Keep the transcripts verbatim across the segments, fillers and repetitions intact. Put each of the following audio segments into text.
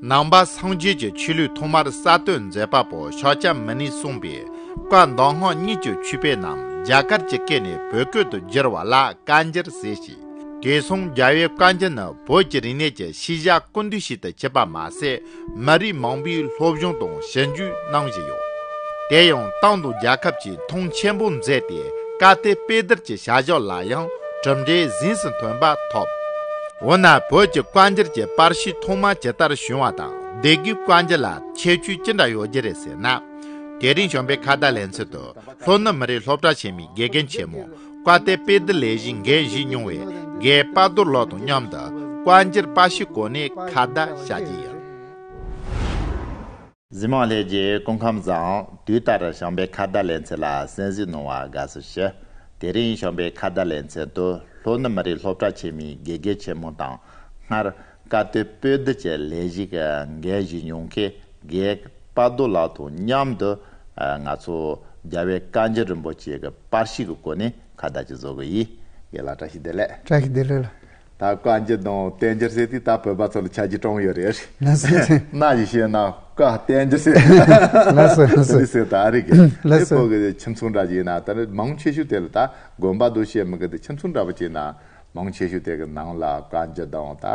ནང་པ་སངས་རྒྱས་ཀྱི་ཆོས་ལུགས་ཐོག་མར་གསར་གཏོད་མཛད་པ་པོ་ཤཱཀྱ་མུ་ནེས་གསུངས་པའི་བཀའ་མདོ་སྔགས་གཉིས་ཀྱི་ཆོས་དཔེ་རྣམས་རྒྱ་གར་གྱི་སྐད་ནས་བོད་སྐད་དུ་བསྒྱུར་བ་ལ་བཀའ་འགྱུར་ཟེར་ཞིང་། དེ་སོང་རྒྱལ་བའི་བཀའ་འགྱུར་ནི་བོད་ཀྱི་རིག་གནས་ཀྱི་ཤེས་བྱ་ཀུན་བཏུས་ཤིག་ཏུ་གྱུར་པ་མ་ཟད། མི་རིགས་མང་པོས་སློབ་སྦྱོང་དང་ཞིབ་འཇུག་གནང་བཞིན་ཡོད། དེ་ཡང་ཏང་དང་རྒྱལ་ཁབ་ཀྱིས་མཐོང་ཆེན་པོ་མཛད་དེ། བཀའ་གཏེར་དཔེ་བསྡུར་གྱི་བྱ་གཞག་ལ་ཡང་གྲུབ་འབྲས་གཟེངས་སུ་ཐོན་པ་ཐོབ། འོ་ན་བོད་ཀྱི་བཀའ་འགྱུར་གྱི་པར་ཤིང་ཐོག་མ་ཇི་ལྟར་བྱུང་བ་དང་། སྡེ་དགེའི་བཀའ་འགྱུར་ལ་ཁྱད་ཆོས་ཅི་འདྲ་ཡོད་རྒྱུ་རེད་ཟེར་ན། དེ་རིང་བྱམས་པའི་ཁ་བརྡ་ལེ་ཚན་དུ་ལྷོ་ནུབ་མི་རིགས་སློབ་གྲྭ་ཆེན་མོའི་དགེ་རྒན་ཆེན་མོ། བཀའ་གཏེར་དཔེ་བསྡུར་ལས་གཞི་འགན་བཞེས་མྱོང་བའི་རྒན་དཔལ་རྡོར་ལགས་དང་མཉམ་དུ་བཀའ་འགྱུར་པར་ཤིང་སྐོར་ནས་ཁ་བརྡ་བྱ་རྒྱུ་ཡིན། གཟིགས་མོ་ལྷན་རྒྱས་སྐུ་ཁམས་བཟང་། དུས་ལྟར་བྱམས་པའི་ཁ་བརྡ་ལེ་ཚན་ལ་གསན་གཟིགས་གནང་བར་དགའ་བསུ་ཞུ། དེ་རིང་བྱམས་པའི་ཁ་བརྡ་ལེ་ཚན་དུ་ལྷོ་ནུབ་མི་རིགས་སློབ་གྲྭ་ཆེན་མོའི་དགེ་རྒན་ཆེན་མོ་དང་། སྔར་བཀའ་གཏེར་དཔེ་བསྡུར་གྱི་ལས་གཞི་གི་འགན་བཞེས་མྱོང་མཁན་རྒན་དཔལ་རྡོར་ལགས་དང་མཉམ་དུ། ཨ། ང་ཚོ་རྒྱལ་བའི་བཀའ་འགྱུར་རིན་པོ་ཆེ་གི་པར་ཤིང་གི་སྐོར་ནས་ཁ་བརྡ་ཅིག་བཟོ་གི་ཡིན། རྒན་ལགས་བཀྲ་ཤིས་བདེ་ལེགས། བཀྲ་ཤིས་བདེ་ལེགས་ལགས། ད་བཀའ་འགྱུར་དང་བསྟན་འགྱུར་ཟེར་དུས་ད་བོད་པ་ཚོ་ལ་ཆ་རྒྱུས་སྤྲང་ཡོད་རེད། ལགས་སོ། ནག་གཞི་བཤད་ན་བཀའ་བསྟན་འགྱུར་ཟེར། ལགས་སོ་ལགས་སོ། འདི་ཟེར་ད་རེད་གི། ལགས་སོ། དེ་ཚོ་གི་ཁྱིམ་ཚང་འདྲ་ཞིག་ཡིན་ན། ད་ནི་མང་ཆེ་ཤོས་དེ་ལ་ད་དགོན་པ་དུ་བཤད་མི་གི། དེ་ཁྱིམ་ཚང་འདྲ་པོ་ཅིག་ན་མང་ཆེ་ཤོས་དེ་གི་ནང་ལ་བཀའ་འགྱུར་དང་ད།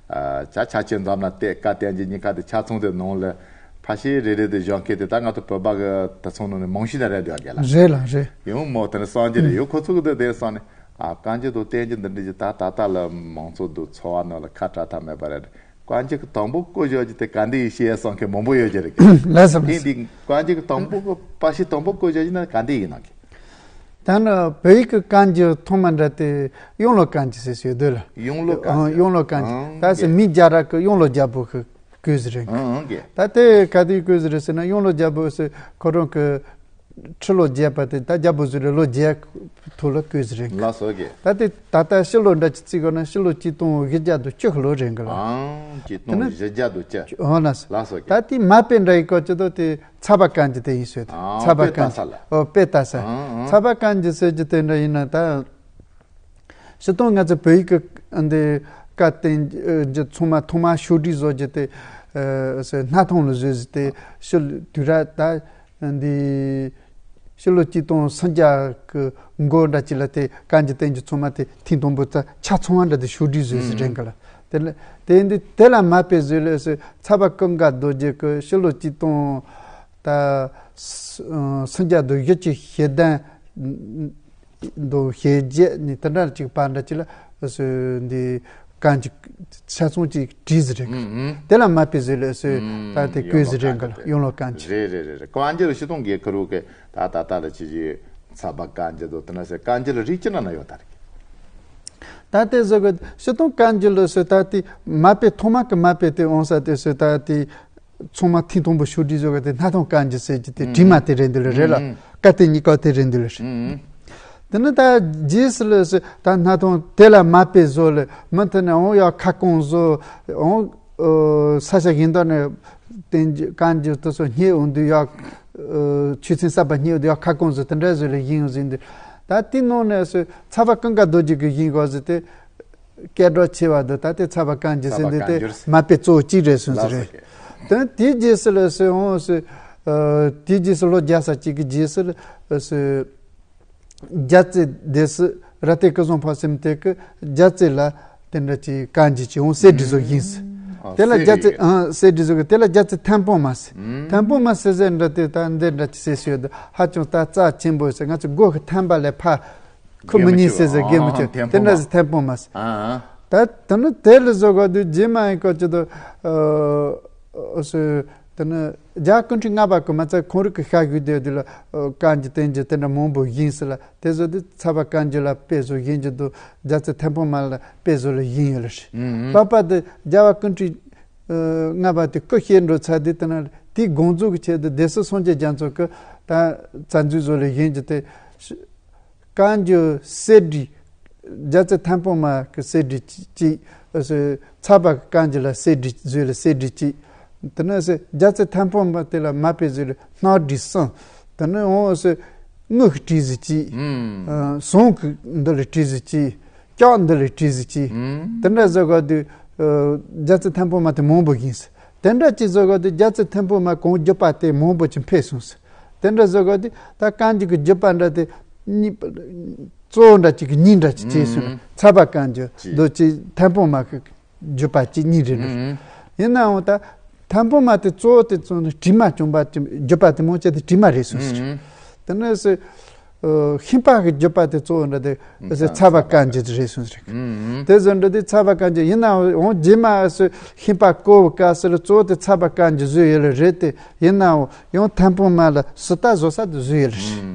ཨ། ཆ་ཆ་ཆེ་འཛོམས་ན་དེ་བཀའ་བསྟན་འགྱུར་གཉིས་ཀ་དེ་ཆ་ཚང་དེ་ནང་ལ་ཕལ་ཆེར་རེ་རེ་དེ་བཞག་མཁན་དེ་ད་ང་ཚོ་བོད་པ་གི་དེ་ཚང་ནང་ནས་མང་ཤོས་ན་རེད་འདུག་ག་ལ། རེད་ལགས་རེད། ཡང་མོ་དེ་ནི་སངས་རྒྱས་རེད། ཡང་ཁོ་ཚོ་གི་དེ་དེ་སོང་ནས། ཨ། བཀའ་འགྱུར་དང་བསྟན་འགྱུར་འདི་འདྲ་ཅིག་ད་ད་ལྟ་ལ་མང་ཚོགས་འདུ་འཚོ་བ་ནང་ལ་ཁ་གྲག་ཐབས་མེད་པ་རེད། བཀའ་འགྱུར་གྱི་དང་པོ་བརྐོས་བཞག་རྒྱུ་དེ་ག་འདྲ་ཡིན་ཤེས་ཡ་བསམ་མཁན་མང་པོ་ཡོད་རྒྱུ་རེད། ལགས་སོ་ལགས་སོ། དེ་འདི་བཀའ་འགྱུར་གྱི་དང་པོ་གི་པར་ཤིང་དང་པོ་བརྐོས་བཞག་རྒྱུ་ན་ག་འདྲ་ཡིན་ནམ་གི། ད་ནི་བོད་ཡིག་གི་བཀའ་འགྱུར་ཐོག་མ་འདྲ་དེ་གཡང་ལོ་བཀའ་འགྱུར་ཟེར་ཞིག་ཡོད་དོ་ལགས། གཡང་ལོ་བཀའ་འགྱུར། ཨང་། གཡང་ལོ་བཀའ་འགྱུར། ཨང་། ད་ཟེར་མི་རྒྱ་ར་གི་གཡང་ལོ་རྒྱལ་པོ་གི་བརྐོས་ཟིག་རེད། ཨང་ཨང་གི། ད་དེ་ག་དུས་བརྐོས་ཟིག་རེད་ཟེར་ན། གཡང་ལོ་རྒྱལ་པོ་ཟེར་ཁོ་རང་གི་ཁྲི་ལོ་བརྒྱད་པ་དེ། ད་རྒྱལ་པོ་ཟིག་རེད། ལོ་བརྒྱད་ཐོག་ལ་བརྐོས་ཟིག་རེད། ལགས་སོ་གི། ད་དེ་ད་ལྟ་ཕྱི་ལོ་འདྲ་ཅིག་བརྩིས་དགོས་ན་ཕྱི་ལོ་གཅིག་སྟོང་བཞི་བརྒྱ་དང་བཅུ་གི་ལོ་རེད་གི་ལགས། ཨང་། གཅིག་སྟོང་བཞི་བརྒྱ་དང་བཅུ། ཨོ་ལགས་སོ། ལགས་སོ་གི། ད་དེ་མ་དཔེ་འདྲ་ཡི་སྐོར་ཅི་ཏོ་དེ། ཚ་བ་བཀའ་འགྱུར་དེ་ཡིན་ཟེར་ཏེ། ཨང་། ཚ་བ་བཀའ་འགྱུར། དཔེ་ལྟ་ས། ཨང་ཨང་། ཚ་བ་བཀའ་འགྱུར་ཟེར་རྒྱུ་དེ་འདྲ་ཡིན་ན་ད། སྤྱིར་བཏང་ང་ཚོ་བོད་ཡིག་གི་འདི་བཀའ་བསྟན་རྒྱུ་ཚང་མ་ཐོག་མ་ཕྱོགས་བསྒྲིགས་བཟོ་རྒྱུ་དེ། ཨ། སྣར་ཐང་ལ་བཟོས་ཟེར་ཏེ། ཕྱི་དུས་རབས་ད་འདི་ཕྱི་ལོ་གཅིག་སྟོང་སུམ་བརྒྱ་གི་འགོ་འདྲ་ཅིག་ལ་དེ་བཀའ་འགྱུར་བསྟན་འགྱུར་ཚང་མ་དེ་ཐེངས་དང་པོ་ད་ཆ་ཚང་བ་འདྲ་དེ་ཕྱོགས་བསྒྲིགས་བཟོས་ཟེར་དྲན་གི་ལགས། དེ་ལ་དེ་འདི་དེ་ལ་མ་དཔེ་བཟོས་ལས་ཟེར། ཚ་བ་ཀུན་དགའ་རྡོ་རྗེ་གི་ཕྱི་ལོ་གཅིག་སྟོང་ད་སུམ་བརྒྱ་དང་བཞི་བཅུ་ཞེ་བདུན་དང་ཞེ་བརྒྱད་ནས་དེ་འདྲ་ཅིག་བར་འདྲ་ཅིག་ལ་ཟེར་འདི་བཀའ་འགྱུར་ཆ་ཚང་ཅིག་བྲིས་ཟིག་རེད། ཨང་ཨང་། དེ་ལ་མ་དཔེ་བཟོས་ལས་ཟེར། ཨང་། ད་དེ་བརྐོས་ཟིག་རེད་གི་ལགས། གཡང་ལོ་བཀའ་འགྱུར། རེད་རེད་རེད་རེད། བཀའ་འགྱུར་སྤྱིར་བཏང་གི་ཁུ་རུ་གི་ད་ད་ལྟ་ལ་ཅི་ཞིག་ཚ་བ་བཀའ་འགྱུར་དང་དེ་འདྲ་ཟེར། བཀའ་འགྱུར་ལ་རིགས་ཅི་འདྲ་ན་ཡོད་ད་རེད། ད་དེ་ཟེར་གི་སྤྱིར་བཏང་བཀའ་འགྱུར་ལ་ཟེར། ད་དེ་མ་དཔེ་ཐོག་མ་གི་མ་དཔེ་དེ་འོང་ས་དེ་ཟེར། ད་དེ་ཚང་མ་ཐེངས་དང་པོ་ཕྱོགས་བསྒྲིགས་བཟོ་གི་དེ་སྣར་ཐང་བཀའ་འགྱུར་ཟེར་གྱི་དེ་བྲིས་མ་དེ་རེད་འདུག་ལགས། རེད་ལགས། ཨང་། བཀའ་བསྟན་གཉིས་ཀ་དེ་རེད་འདུག་ལགས། ཨང་། དེ་ནི་ད་རྗེས་སུ་ལ་ཟེར་ད་སྣར་ཐང་དེ་ལ་མ་དཔེ་བཟོ་ལ་མི་དེ་ནི་འོང་ཡ་ཁ་སྐོང་བཟོ་འོང་། ཨོ། ས་ཆ་གཞན་དག་ནས་བསྟན་འགྱུར་བཀའ་འགྱུར་དེ་ཚོ་རྙེད་འོང་དུས་ཡ། ཨོ། ཆོས་ཚན་གསར་པ་རྙེད་འོང་དུས་ཡ་ཁ་སྐོང་བཟོ་དེ་འདྲ་བཟོས་ལ་བཞེངས་ཡོང་ཟིན་དུས། ད་དེ་ནང་ནས་ཟེར་ཚ་བ་ཀུན་དགའ་རྡོ་རྗེ་གིས་བཞེངས་གོ་ཟེར་ཏེ། སྐད་གྲགས་ཆེ་བ་འདི་ད་ལྟའི་ཚ་བ་བཀའ་འགྱུར་ཟེར་འདི་དེ་མ་དཔེ་གཙོ་བོ་གཅིག་རེད་གསུངས་ཟེར་རེད། དེ་དེའི་རྗེས་སུ་ལ་ཟེར་འོང་ཟེར། ཨ། དེའི་རྗེས་སུ་ལོ་བརྒྱ་ས་གཅིག་གི་རྗེས་སུ་ལ་ཟེར། རྒྱལ་རྩེ་སྡེ་སྲིད་ར་ཏེ་ཀུན་བཟང་ཕ་སེམས་དེ་གི་རྒྱལ་རྩེ་ལ་དེ་འདྲ་ཅིག་བཀའ་འགྱུར་ཅིག་འོང་གསེར་བྲིས་བཟོ་བཞེངས་ཟེར། ཨ། དེ་ལ་རྒྱལ་རྩེ། ཨང་། གསེར་བྲིས་བཟོ་གི་དེ་ལ་རྒྱལ་རྩེ་ཐེམ་སྤུངས་མ་ཟེར། ཐེམ་སྤུངས་མ་ཟེར་ཟེར་འདྲ་དེ་ད་འདི་འདྲ་ཅིག་ཟེར་ཞིག་ཡོད་དོ། ཧ་ཅང་ད་རྩ་ཆེན་པོ་ཟེར། ང་ཚོ་སྒོ་གི་ཐེམ་པ་ལས་ཕ་ཁུ་མི་ཉན་ཟེར་ཟེར། དགེ་མི་ཆོག་དེ་འདྲ་ཟེར་ཐེམ་སྤུངས་མ་ཟེར། ད་དེ་ནི་དེ་ལ་བཟོ་ག་དུས་རྗེས་མ་ཡིན་སྐོར་ཅི་དོ། ཨ། ཟེར། དེ་ནི་རྒྱལ་བ་ཀུན་འཁྲུགས་ལྔ་པ་གི་མ་རྩ་ཁོང་རིགས་ཀྱི་ཤ་ཞུགས་དེ་དུས་ལ། ཨ། བཀའ་འགྱུར་བསྟན་འགྱུར་དེ་འདྲ་མང་པོ་བཞེངས་ཟེར་ལ། དེ་ཚོ་དེ་ཚ་བ་བཀའ་འགྱུར་ལ་དཔེ་བཟོ་བཞེངས་ཀྱི་འདུག་རྒྱལ་རྩེ་ཐེམ་སྤུངས་མ་ལ་དཔེ་བཟོ་ལ་བཞེངས་ཡོད་ལ་ཟེར། ལྷག་པར་དུ་རྒྱལ་བ་ཀུན་འཁྲུགས། ཨ། ལྔ་པ་དེ་སྐུ་གཤེགས་འགྲོ་ཚར་དུས་དེ་ན་དེའི་དགོངས་རྫོགས་ཀྱི་ཆེད་དུ་སྡེ་སྲིད་སངས་རྒྱས་རྒྱ་མཚོ་གིས་ད་རྩ་འཛུགས་བཟོ་ལ་བཞེངས་ཀྱི་དེ། བཀའ་འགྱུར་གསེར་བྲིས། རྒྱལ་རྩེ་ཐེམ་སྤུངས་མ་གི་གསེར་བྲིས་གཅིག་ཨ། ཚ་བ་བཀའ་འགྱུར་ལ་གསེར་བྲིས་བཟོས་ལ་གསེར་བྲིས་གཅིག་དེ་ནས་ཟེར་རྒྱལ་རྩེ་ཐེམ་སྤུངས་མ་དེ་ལ་མ་དཔེ་བཟོས་ལ་སྣག་བྲིས་གསུམ། དེ་ནས་འོང་ཟེར་དངུལ་གྱི་བྲིས་ཟིག་གཅིག་ཨ། ཟངས་ཀྱི་འདི་ལ་བྲིས་ཟིག་གཅིག་ལྕགས་འདི་ལ་བྲིས་ཟིག་གཅིག་དེ་འདྲ་བཟོ་ག་དུས། ཨ། རྒྱལ་རྩེ་ཐེམ་སྤུངས་མ་དེ་མང་པོ་བཞེངས་ཟེར། དེ་འདྲ་ཅིག་བཟོ་གོ་དུས་རྒྱལ་རྩེ་ཐེམ་སྤོ་མ་གོང་བརྒྱུད་པ་དེ་མང་པོ་ཅིག་འཕེལ་སོང་ཟེར། དེ་འདྲ་བཟོ་གོ་དུས་ད་གང་ཅིག་གི་བརྒྱུད་པ་འདྲ་དེ་གཉིས་གཙོ་བོ་འདྲ་ཅིག་གི་གཉིས་འདྲ་ཅིག་བྱས་སོང་ན་ཚ་བ་གང་ཅིག་ཅིག་འདུག་ཅིག་ཐེམ་སྤོ་མ་གི་བརྒྱུད་པ་གཅིག་གཉིས་རེད་འགྲོ། ཡིན་ནའང་ད་ཐེམ་སྤོ་མ་དེ་གཙོ་བོ་དེ་ཚོ་ནི་དྲི་མ་བྱུང་བ་དེ་བརྒྱུད་པ་དེ་མང་ཆེ་དེ་དྲི་མ་རེད་སོང་ཟེར། དེ་ནས་སུ་ཤིང་པ་གི་བརྒྱུད་པ་དེ་གཙོ་བོ་འདྲ་དེ་ཚ་བ་གང་ཅིག་རེད་སོང་ཟེར། དེ་ཚོ་འདྲ་དེ་ཚ་བ་གང་ཅིག་ཡིན་ནའང་འོང་རྗེས་མ་སུ་ཤིང་པ་བརྐོ་བའི་སྐབས་སུ་ལ་གཙོ་བོ་དེ་ཚ་བ་གང་ཅིག་བཟོས་ཡོད་ལ་རེད་དེ། ཡིན་ནའང་ཡང་ཐེམ་སྤོ་མ་ལ་སུ་ད་བཟོ་ས་དེ་བཟོས་ཡོད་ལ་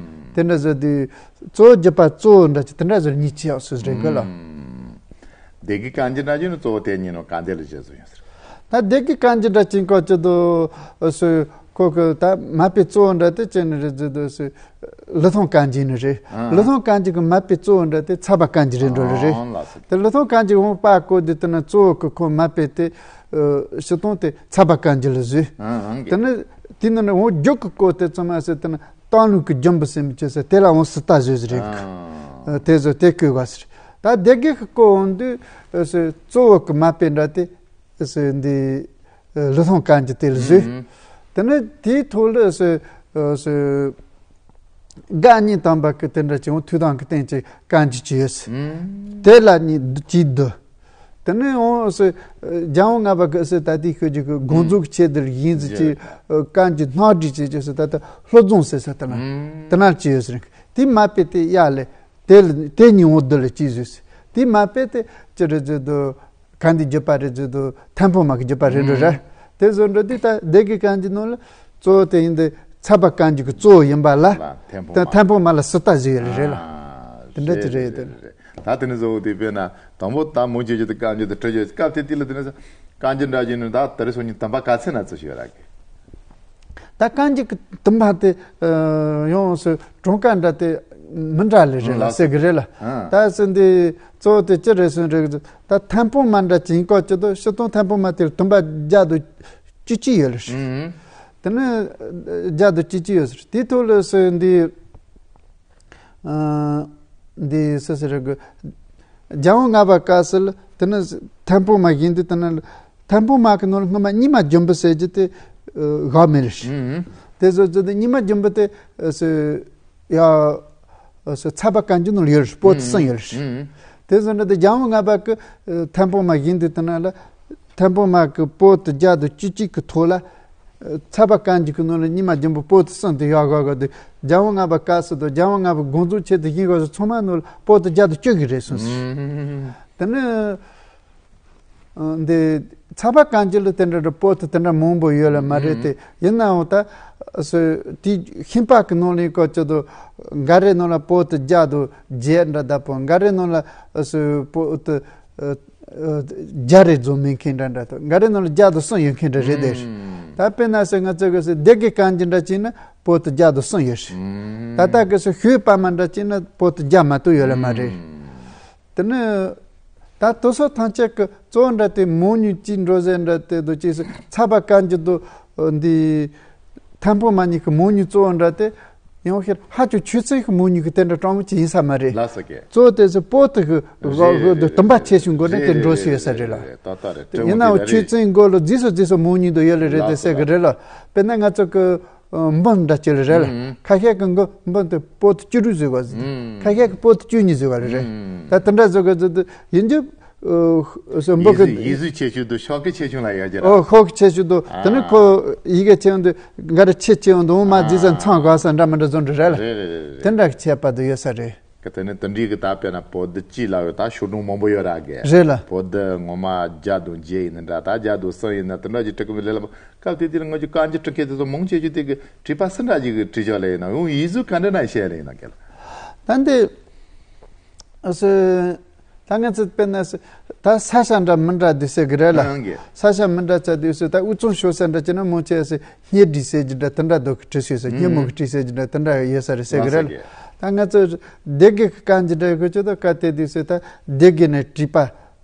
རེད། དེ་འདྲ་བཟོ་དུས་གཙོ་བོ་བརྒྱུད་པ་གཙོ་བོ་འདྲ་ཅིག་དེ་འདྲ་བཟོ་གཉིས་ཅིག་ཡག་སོ་ཟེར་གི་ལ། སྡེ་དགེ་གང་ཅིག་འདྲ་ཅིག་ནི་གཙོ་བོ་དེ་ཉིད་ནོ་གང་དེ་ལ་བྱེད་སོ་ཡོད་ཟེར། ད་སྡེ་དགེ་གང་ཅིག་འདྲ་ཅིག་གོ་ཅི་དོ་སུ་ཁོ་གི་ད་མ་པའི་གཙོ་བོ་འདྲ་དེ་ཅི་ནི་རེད་ཟེར་དོ་སུ་ལི་ཐང་གང་ཅིག་ནི་རེད། ལི་ཐང་གང་ཅིག་གི་མ་པའི་གཙོ་བོ་འདྲ་དེ་ཚ་བ་གང་ཅིག་རེད་འགྲོ་ལི་རེད། དེ་ལི་ཐང་གང་ཅིག་འོང་པ་གོ་དེ་དེ་ན་གཙོ་བོ་གི་ཁོ་མ་པའི་དེ་ཕྱི་སྟོང་དེ་ཚ་བ་གང་ཅིག་ལ་བཟོས། དེ་ནི་དེ་ནི་འོང་རྒྱུག་གི་གོ་དེ་ཚང་མ་ཟེར་དེ་ན་སྟག་ལུང་གི་ལྗོན་པ་ཟེར་མི་ཅི་ཟེར་དེ་ལ་འོང་སུ་ད་བཟོས་ཟེར་རེད། དེ་ཚོ་དེ་བཀོད་པ་ཟེར། ད་སྡེ་དགེ་གི་བཀོད་འོང་དུས་གཙོ་བོ་གི་མ་པའི་འདྲ་དེ་འདི་ལི་ཐང་གང་ཅིག་དེ་ལ་བཟོས། དེ་ནི་དེའི་ཐོག་ལ་དགའ་གཉིས་དམ་པ་གི་དེ་འདྲ་ཅིག་འོང་ཐུགས་དམ་གི་རྟེན་ཅིག་གང་ཅིག་ཅིག་ཡོད། དེ་ལ་ནི་ཅིག་འདུ། དེ་ནས་འོང་སོ། རྒྱལ་དབང་ལྔ་པ་གི་སོ་ད་ལྟའི་ཤོད་ཀྱི་གི་དགོངས་རྫོགས་ཆེད་དུ་ཡིན་ཟེར་གྱི་གང་གི་སྣང་སྒྲིག་བྱེད་ཀྱི་སོ་ད་ལྟ་ལྷོ་རྫོང་ཟེར་ས་དེ་ན། དེ་ན་ཅི་ཡོད་ཟེར། དེ་མ་པའི་དེ་གཡག་ལས་དེ་ལ་དེ་ཉིན་འོང་བསྡུ་ལ་ཅི་ཟེར། དེ་མ་པའི་དེ་ཅི་རེད་ཟེར་དུ་གང་དེ་བརྒྱུད་པ་རེད་ཟེར་དུ་ཐེམ་སྤོ་མ་གི་བརྒྱུད་པ་རེད་འགྲོ་ར། དེ་བཟོ་འགྲོ་དུས་ད་སྡེ་དགེ་གང་གི་ནང་ལ་གཙོ་བོ་དེ་ཡིན་དུས་ཚ་བ་གང་གི་གི་གཙོ་བོ་ཡིན་པ་ལ་ཐེམ་སྤོ་མ་ལ་སུ་ལྟ་ཟེར་ཡོད་ལ་རེད་ལ། དེ་འདྲ་ཅི་རེད་དེ། ད་དེ་ནི་བཟོ་བོ་དེ་དཔེར་ན་དང་པོ་ད་མོ་བྱེད་རྒྱུ་དེ་བཀའ་འགྱུར་དེ་འབྲི་རྒྱུ་སྐབས་དེ་དུས་ལ་དེ་ནི་བཀའ་འགྱུར་འདྲ་བྱས་ནས་ད་དེ་རིང་སང་ཉིན་དམ་པ་ག་ཚད་ན་ཚོད་ཞིག་ཡོད་ར་གི། ད་བཀའ་འགྱུར་གི་དུམ་པ་དེ་ཡོངས་སུ་གྲངས་ཀ་འདྲ་དེ་མི་འདྲ་ལེ་རེད་ལ་ཟེར་གི་རེད་ལ། ད་ཟེར་འདི་གཙོ་བོ་དེ་ཅི་རེད་ཟེར་རེད། ད་ཐེམ་སྤོ་མ་འདྲ་ཅིག་ཡིན་སྐོར་ཅི་དོ་ཕྱི་དོན་ཐེམ་སྤོ་མ་དེར་དུམ་པ་བརྒྱ་དང་བཅུ་གཅིག་ཡོད་ལ་ཟེར། དེ་ནི་བརྒྱ་དང་བཅུ་གཅིག་ཡོད་ཟེར་དེའི་ཐོག་ལ་ཟེར་འདི། འདི་སུ་ཟེར་རེད་གི། རྒྱལ་དབང་ལྔ་པ་བཀའ་སྲོལ་དེ་ནི་ཐེམ་སྤོ་མ་ཡིན་དུས་དེ་ནི་ཐེམ་སྤོ་མ་གི་ནང་ལ་སྔོན་མ་རྙིང་མ་འབྱུང་པོ་ཟེར་རྒྱུ་དེ་བཞག་མེད་ལ། དེ་ཚོ་ཚོ་དེ་རྙིང་མ་འབྱུང་པོ་དེ་ཡ་ཚ་བ་གང་གི་ནང་ལ་ཡོད་རེད། པོ་ཏི་གསུམ་ཡོད་རེད། དེ་ཚོ་འདྲ་དེ་རྒྱལ་དབང་ལྔ་པ་གི་ཐེམ་སྤོ་མ་ཡིན་དུས་དེ་ནི་ལ། ཐེམ་སྤོ་མ་གི་པོ་ཏི་བརྒྱ་དང་བཅུ་གཅིག་གི་ཐོག་ལ། ཚ་བ་གང་གི་གི་ནང་ལ་རྙིང་མ་འབྱུང་པོ་པོ་ཏི་གསུམ་དེ་ཡོད་དགོས་དགོས་དུས་རྒྱལ་དབང་ལྔ་པ་བཀའ་སྲོལ་དང་རྒྱལ་དབང་ལྔ་པ་དགོངས་རྫོགས་ཆེད་དུ་ཡིན་དགོས་སུ་ཚང་མ་ནང་ལ་པོ་ཏི་བརྒྱ་དང་བཅུ་གི་རེད་གསུངས་སོང་། དེ་ནི་འདི་ཚ་བ་གང་གི་ལ་དེ་འདྲ་འདྲ་པོ་ཏི་དེ་འདྲ་མང་པོ་ཡོད་ལ་མ་རེད་དེ། ཡིན་ནའང་ད་སུ་དེ་ཤིང་པ་གི་ནང་ལ་ཡིན་སྐོར་ཅི་དུ་འགའ་རེ་ནང་ལ་པོ་ཏི་བརྒྱ་དང་བརྒྱད་འདྲ་ད་པོ་འགའ་རེ་ནང་ལ་སུ་པོ་ཏི། བརྒྱ་རེ་རྫོགས་མེད་མཁན་འདྲ་འདྲ་དང་འགའ་རེ་ནང་ལ་བརྒྱ་དང་གསུམ་ཡོད་མཁན་འདྲ་རེད་དེ། ད་དཔེར་ན་ཟེར་ང་ཚོ་གི་ཟེར་སྡེ་དགེ་གང་གི་འདྲ་བྱས་ན་པོ་ཏི་བརྒྱ་དང་གསུམ་ཡོད་རེད། ད་ལྟ་གི་ཟེར་ཤུལ་པ་མ་འདྲ་བྱས་ན་པོ་ཏི་བརྒྱ་མ་གཏོགས་ཡོད་ལ་མ་རེད། དེ་ནི་ད་དེ་ཚོ་ཐམས་ཅད་ཀྱི་གཙོ་བོ་འདྲ་དེ་མང་ཉུང་གཅིག་འགྲོ་ཟེར་འདྲ་དེ་དུ་གཅིག་ཟེར་ཚ་བ་གང་གི་དུ་འདི། ཐེམ་སྤོ་མ་གཉིས་ཀྱི་མང་ཉུང་གཙོ་བོ་འདྲ་དེ། ཡང་ཤེར་ཧ་ཅང་ཆོས་ཚན་གྱི་མང་ཉུང་གི་དེ་འདྲ་གྲངས་མང་ཅིག་ཡིན་ས་མ་རེད། ལགས་སོ་ཀྱེ། གཙོ་བོ་དེ་ཚོ་པོ་ཏི་གི་རེད་རེད་དུ་དུམ་པ་ཆེ་ཆུང་སྒོ་ནས་དེ་འགྲོ་སྲིད་ཡོད་ས་རེད་ལ། རེད་རེད་རེད། ཏག་ཏག་རེད། དེ་ཡིན་ནའང་ཆོས་ཚན་སྒོ་ལ་རྫིས་སུ་རྫིས་སུ་མང་ཉུང་དུ་ཡོད་ལ་རེད་དེ་ལགས་སོ་ཟེར་གི་ལགས། རེད་ལ། དཔེར་ན་ང་ཚོ་གི་འབུམ་འདྲ་ཅིག་ལ་རེད་ལ། ཁ་ཤས་ཀྱི་འགོ་འབུམ་དེ་པོ་ཏི་བཅུ་དྲུག་ཟེར་བ་ཟེར། ཁ་ཤས་ཀྱི་པོ་ཏི་བཅུ་གཉིས་ཟེར་བ་རེད་རེད། ད་དེ་འདྲ་ཟེར་གི་ཟེར་དུ་ཡིན་རྒྱུ། ཨོ། སོ་འབུ་ཡིག་གཟུགས་ཡིག་གཟུགས་ཆེ་ཆུང་དུ་ཤོག་གི་ཆེ་ཆུང་ལ་ཡོད་ཀྱི་ར། ཨོ་ཤོག་གི་ཆེ་ཆུང་དུ་དེ་ནི་ཁོ་ཡི་གེ་ཆེ་ཆུང་དུ་འགའ་རེ་ཆེ་ཆེ་ཆུང་དུ་འོ་མ་རྫི་ས་མཚང་ག་ས་འདྲ་མི་འདྲ་བཟོ་འདྲ་རེད་ལ། རེད་རེད་རེད་རེད། དེ་འདྲ་གི་ཁྱད་པར་དུ་ཡོད་ས་རེད། ག་དེ་ནི་དེ་འདྲའི་གི་ད་དཔེར་ན་པོ་ཏི་གཅིག་ལ་ཡོད་ད་ཤོག་གྲངས་མང་པོ་ཡོད་ར་གི། རེད་ལ། པོ་ཏི་ངོ་མ་བརྒྱ་དང་བརྒྱད་ཡིན་ན་འདྲ་ད་བརྒྱ་དང་གསུམ་ཡིན་ན་དེ་འདྲ་གི་བྲི་གི་མི་ལེ་ལ་མོ་སྐབས་དེ་དུས་ལ་ང་ཚོ་བཀའ་འགྱུར་བྲི་མཁན་དེ་ཚོ་མང་ཆེ་ཤོས་དེ་གི་བྲིས་པ་སུ་འདྲ་ཅིག་གི་བྲིས་ཆོག་ལ་ཡིན་ན་འོ་ཡིག་གཟུགས་ག་འདྲ་ན་བཤད་ལ་ཡིན་ན་གལ། ད་འདི། ཨ་སེ། ད་ང་ཚོ་དཔེར་ན་སེ། ད་ས་ཆ་འདྲ་མི་འདྲ་འདི་ཟེར་གི་རེད་ལ། ཨང་གི། ས་ཆ་མི་འདྲ་ཚ་འདི་སེ་ད་དབུས་གཙང་ཤོད་ས་འདྲ་ཅི་ན་མོ་ཆེ་སེ་སྙེ་སྒྲིག་ཟེར་གྱི་འདྲ་དེ་འདྲ་འདུག་གི་བྲིས་སོ་སེ་སྙེ་མོ་གི་བྲིས་ཟེར་གྱི་འདྲ་དེ་འདྲ་ཡོད་ས་རེད་ཟེར་གི་རེད་ལ། ད་ང་ཚོ་སྡེ་དགེ་གི་གང་ཅི་འདྲ་གི་ཅི་ད་ག་དེ་འདི་སེ་ད་སྡེ་དགེ་ནས་བྲིས་པ་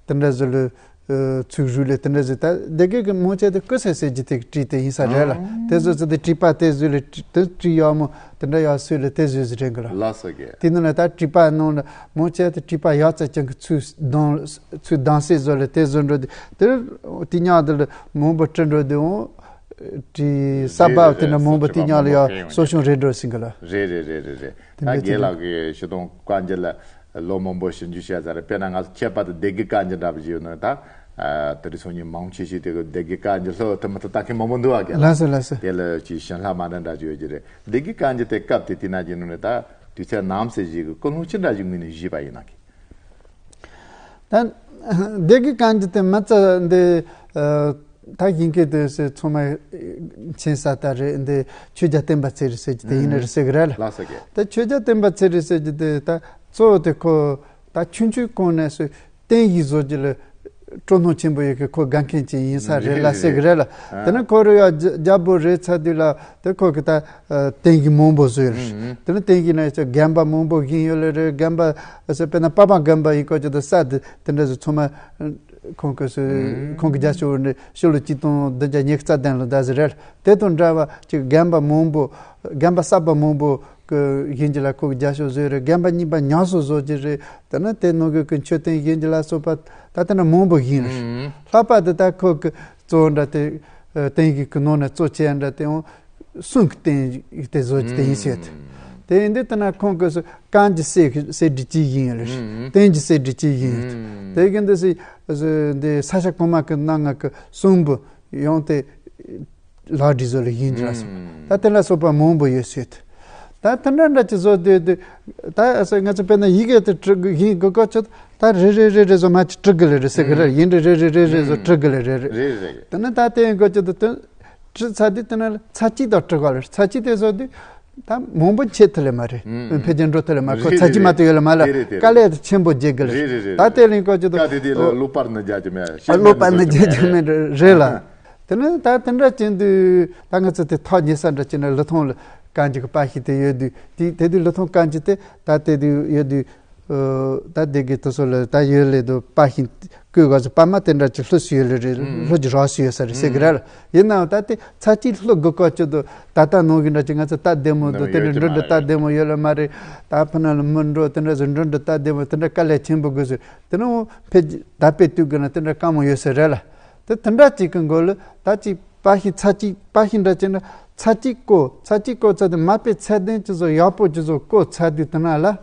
དེ་འདྲ་ཟེར་ལ། ཚུགས་རུ་ལས་དེ་འདྲ་ཟིག་ད་སྡེ་དགེ་གི་མོ་ཆེ་དེ་ཀུ་སེ་སེ་ཇི་དེ་བྲིས་དེ་ཡིན་ས་རེད་ལ། དེ་བཟོ་ཚོ་དེ་བྲིས་པ་དེ་བཟོས་ལས་དེ་བྲིས་ཡག་མོ་དེ་འདྲ་ཡག་སུས་ལས་དེ་བཟོས་ཟིག་རེད་གི་ལ། ལགས་སོ་གི། དེ་ནི་ལ་ད་བྲིས་པ་ནང་ལ་མོ་ཆེ་དེ་བྲིས་པ་ཡག་ཙམ་ཅན་གི་ཚུལ་གདང་ཚུལ་གདང་སེ་བཟོ་ལས་དེ་བཟོ་འགྲོ་དེ་དེ་དེ་ཉག་དེ་ལ་མང་པོ་བྲིས་འགྲོ་དེ་འོང་བྲིས་ས་བབ་དེ་འདྲ་མང་པོ་དེ་ཉག་ལ་ཡག་གསོ་སྐྱོང་རེད་འགྲོ་ཟིན་གི་ལ། རེད་རེད་རེད་རེད་རེད། ད་རྒན་ལགས་ཀྱིས་ཞུ་དང་བཀའ་འགྱུར་ལ་ལོ་མང་པོ་ཞིབ་འཇུག་བྱས་ཚར་རེད། དཔེར་ན་ང་ཚོ་ཁྱད་པར་དུ་སྡེ་དགེ་བཀའ་འགྱུར་འདྲ་པོ་ཞིག་ཡོད་ན་ད། ཨ། དེ་རིང་སང་ཉིན་མང་ཆེ་ཞིག་དེ་གི་སྡེ་དགེ་བཀའ་འགྱུར་ལྷག་ཐུབ་མི་ཐུབ་ལྟ་མཁན་མང་པོ་འདུག་བ་རྒན་ལགས། ལགས་སོ་ལགས་སོ། དེ་ལ་ཅིག་ཞིབ་ལྷག་མ་འདྲ་འདྲ་ཅིག་ཡོད་ཀྱི་རེད། སྡེ་དགེ་བཀའ་འགྱུར་དེ་སྐབས་དེ་དེ་ན་གྱི་ནང་ནས་ད་དུས་ཚོད་ནམ་ཟེར་ཞིག་གི་ཀུན་སློང་ཅི་འདྲ་ཞིག་ངོས་ནས་བཞེས་པ་ཡིན་ན་གི། ད་སྡེ་དགེ་བཀའ་འགྱུར་དེ་མ་རྩ་འདི། ཨ། ད་ཡིན་གྱི་དེ་སེ་ཚང་མ་མཁྱེན་ས་ད་རེད། འདི་ཆོས་རྒྱལ་བསྟན་པ་ཚེ་རིང་ཟེར་གྱི་དེ་ཡིན་ནི་རེད་ཟེར་གི་རེད་ལ། ལགས་སོ་གི། ད་ཆོས་རྒྱལ་བསྟན་པ་ཚེ་རིང་ཟེར་གྱི་དེ་ད་གཙོ་བོ་དེ་ཁོ་ད་ཆུང་ཆུང་གོང་ནས་སུ་བསྟན་བཞི་བཟོ་རྒྱུ་ལ་སྤྲོ་སྣང་ཆེན་པོ་ཡོད་གི། ཁོ་དགའ་མཁན་ཅིག་ཡིན་ས་རེད་ལ་ཟེར་གི་རེད་ལ། དེ་ནི་ཁོ་རུ་ཡ་རྒྱ་རྒྱལ་པོ་རེད་ཚར་དུས་ལ་དེ་ཁོ་གི་ད་བསྟན་བཞི་མང་པོ་བཟོས་ཡོད་རེད། དེ་ནི་བསྟན་བཞི་ན་ཡ་ཆ་རྒན་པ་མང་པོ་བཞེངས་ཡོད་ལེ་རེད། རྒན་པ་ཟེར་དཔེར་ན་པ་ཕ་རྒན་པ་ཡིན་ཁོ་ཅི་ད་ས་དེ་དེ་འདྲ་ཟེར་ཚང་མ། ཁོང་གི་སུ། ཁོང་གི་རྒྱ་ཤོག་འདི་ཕྱི་ལོ་གཅིག་སྟོང་བདུན་བརྒྱ་ཉི་ཤུ་རྩ་བདུན་ལོ་ཟླ་ཟེར་རེད། དེ་དང་འདྲ་བ་ཅིག་རྒན་པ་མང་པོ་རྒན་པ་གསར་པ་མང་པོ་གི་བཞེངས་རྒྱུ་ལ་ཁོ་གི་རྒྱ་ཤོག་བཟོས་རེད། རྒན་པ་རྙིང་པ་ཉམས་གསོ་བཟོ་རྒྱུ་རེད། དེ་ནས་དེ་ནང་གི་གི་མཆོད་རྟེན་བཞེངས་རྒྱུ་ལ་སོགས་པ་ད་དེ་འདྲ་མང་པོ་བཞེངས་རེད། ལྷག་པར་དུ་ད་ཁོ་གི་གཙོ་བོ་འདྲ་དེ་བསྟན་བཞི་གི་ནང་ནས་གཙོ་ཆེ་འདྲ་དེ་འོང་། གསུང་གི་རྟེན་དེ་བཟོ་རྒྱུ་དེ་ཡིན་ཟེར། དེ་ཡིན་དུས་དེ་ན་ཁོང་གིས་སུ་བཀའ་འགྱུར་གསེར་གྱི་གསེར་བྲིས་གཅིག་ཡིན་ཡོད་རེད། བསྟན་འགྱུར་གསེར་བྲིས་གཅིག་ཡིན་ཡོད། དེ་གི་འདི་སུ་འདི་ས་སྐྱ་གོང་མ་གི་ནང་ང་གི་གསུང་འབུམ་ཡོངས་དེ་ལག་བྲིས་བཟོ་ལ་ཡིན་འདྲ་སོང་། ད་དེ་ལ་སོགས་པ་མང་པོ་ཡོད་ཟེར། ད་དེ་འདྲ་འདྲ་ཅིག་བཟོ་དུས་དུས་ད་ང་ཚོ་དཔེར་ན་ཡི་གེ་དེ་བྲི་དགོས་ཡིན་དགོས་སྐབས་ཅིག་ད་རེ་རེ་རེ་རེ་བཟོ་མ་ཅིག་བྲི་དགོས་ལེ་རེད་ཟེར་གི་རེད། ཡིན་རེ་རེ་རེ་རེ་རེ་བཟོ་བྲི་དགོས་ལེ་རེད། རེད་རེད། དེ་ནི་ད་དེ་ཡིན་དགོས་ཅིག་ད་དེ། བྲིས་ཚར་དུས་དེ་ན་ཚར་གཅིག་དང་བྲི་དགོས་ལ། ཚར་གཅིག་དེ་བཟོ་དུས་ད་མང་པོ་ཆད་ཐུབ་ལེ་མ་རེད། ཨུམ། འཕེལ་རྒྱས་འགྲོ་ཐུབ་ལེ་མ་རེད། ཁོ་རེད་ཚར་གཅིག་མ་གཏོགས་ཡོད་ལེ་མ་ལ། རེད་རེད་རེད། དཀའ་ལས་དེ་ཆེན་པོ་རྒྱག་གི་ལེ། རེད་རེད་རེད། ད་དེ་ལིང་ཀོ་ཅི་དུ་ཀ་དེ་དེ་ལ་ལོ་པར་ནི་རྒྱ་ཅི་མེད། ཨ་ལོ་པར་ནི་རྒྱ་ཅི་མེད་རེད་ལ། དེ་ནི་ད་དེ་འདྲ་ཅན་དུས་ད་ང་ཚོ་དེ་ཐག་ཉེ་ས་འདྲ་ཅི་ན་ལི་ཐོང་ལ་གང་ཅི་གི་པ་ཞིག་དེ་ཡོད་དུས་དེ་དེ་དུས་ལི་ཐོང་གང་ཅི་དེ་ད་དེ་དུས་ཡོད་དུས། ཨོ། ད་སྡེ་དགེ་དེ་ཚོ་ལ་ད་ཡོད་ལེ་དུ་པ་ཤིང་བརྐོས་ག་ཚོ་པ་མ་དེ་འདྲ་ཅིག་ལྷུ་སུ་ཡོད་ལེ་རེད། ལྷུ་ཅི་ར་སུ་ཡོད་ས་རེད་ཟེར་གི་ར་ལ། ཡིན་ནའང་ད་དེ་ཚ་གཅིག་ལྷུ་དགོས་ཀ་ཅི་དུ་ད་ལྟ་ནང་གི་འདྲ་ཅིག་ང་ཚོ་ད་བདེ་མོ་འདུག་དེ་འདྲ་འགྲོ་འདྲ་ད་བདེ་མོ་ཡོད་ལེ་མ་རེད། ད་ཕ་ན་ལ་མི་འགྲོ་དེ་འདྲ་ཟེར་འགྲོ་འདྲ་ད་བདེ་མོ་དེ་འདྲ་དཀའ་ལས་ཆེན་པོ་དགོས་ཟེར། དེ་ནས་འོ་ཕེ་ད་པེ་དུས་གི་ན་དེ་འདྲ་དཀའ་མོ་ཡོད་ས་རེད་ལ། དེ་དེ་འདྲ་ཅིག་གི་མགོ་ལ་ད་ཅིག་པ་ཤིང་ཚ་གཅིག་པ་ཤིང་འདྲ་ཅིག་ན་ཚ་གཅིག་བརྐོ་ཚ་གཅིག་བརྐོ་ཚ་དེ་མ་པེ་ཚད་ལྡན་ཅི་ཚོ་ཡག་པོ་ཅི་ཚོ་བརྐོ་ཚ་དུས་དེ་ན་ལ།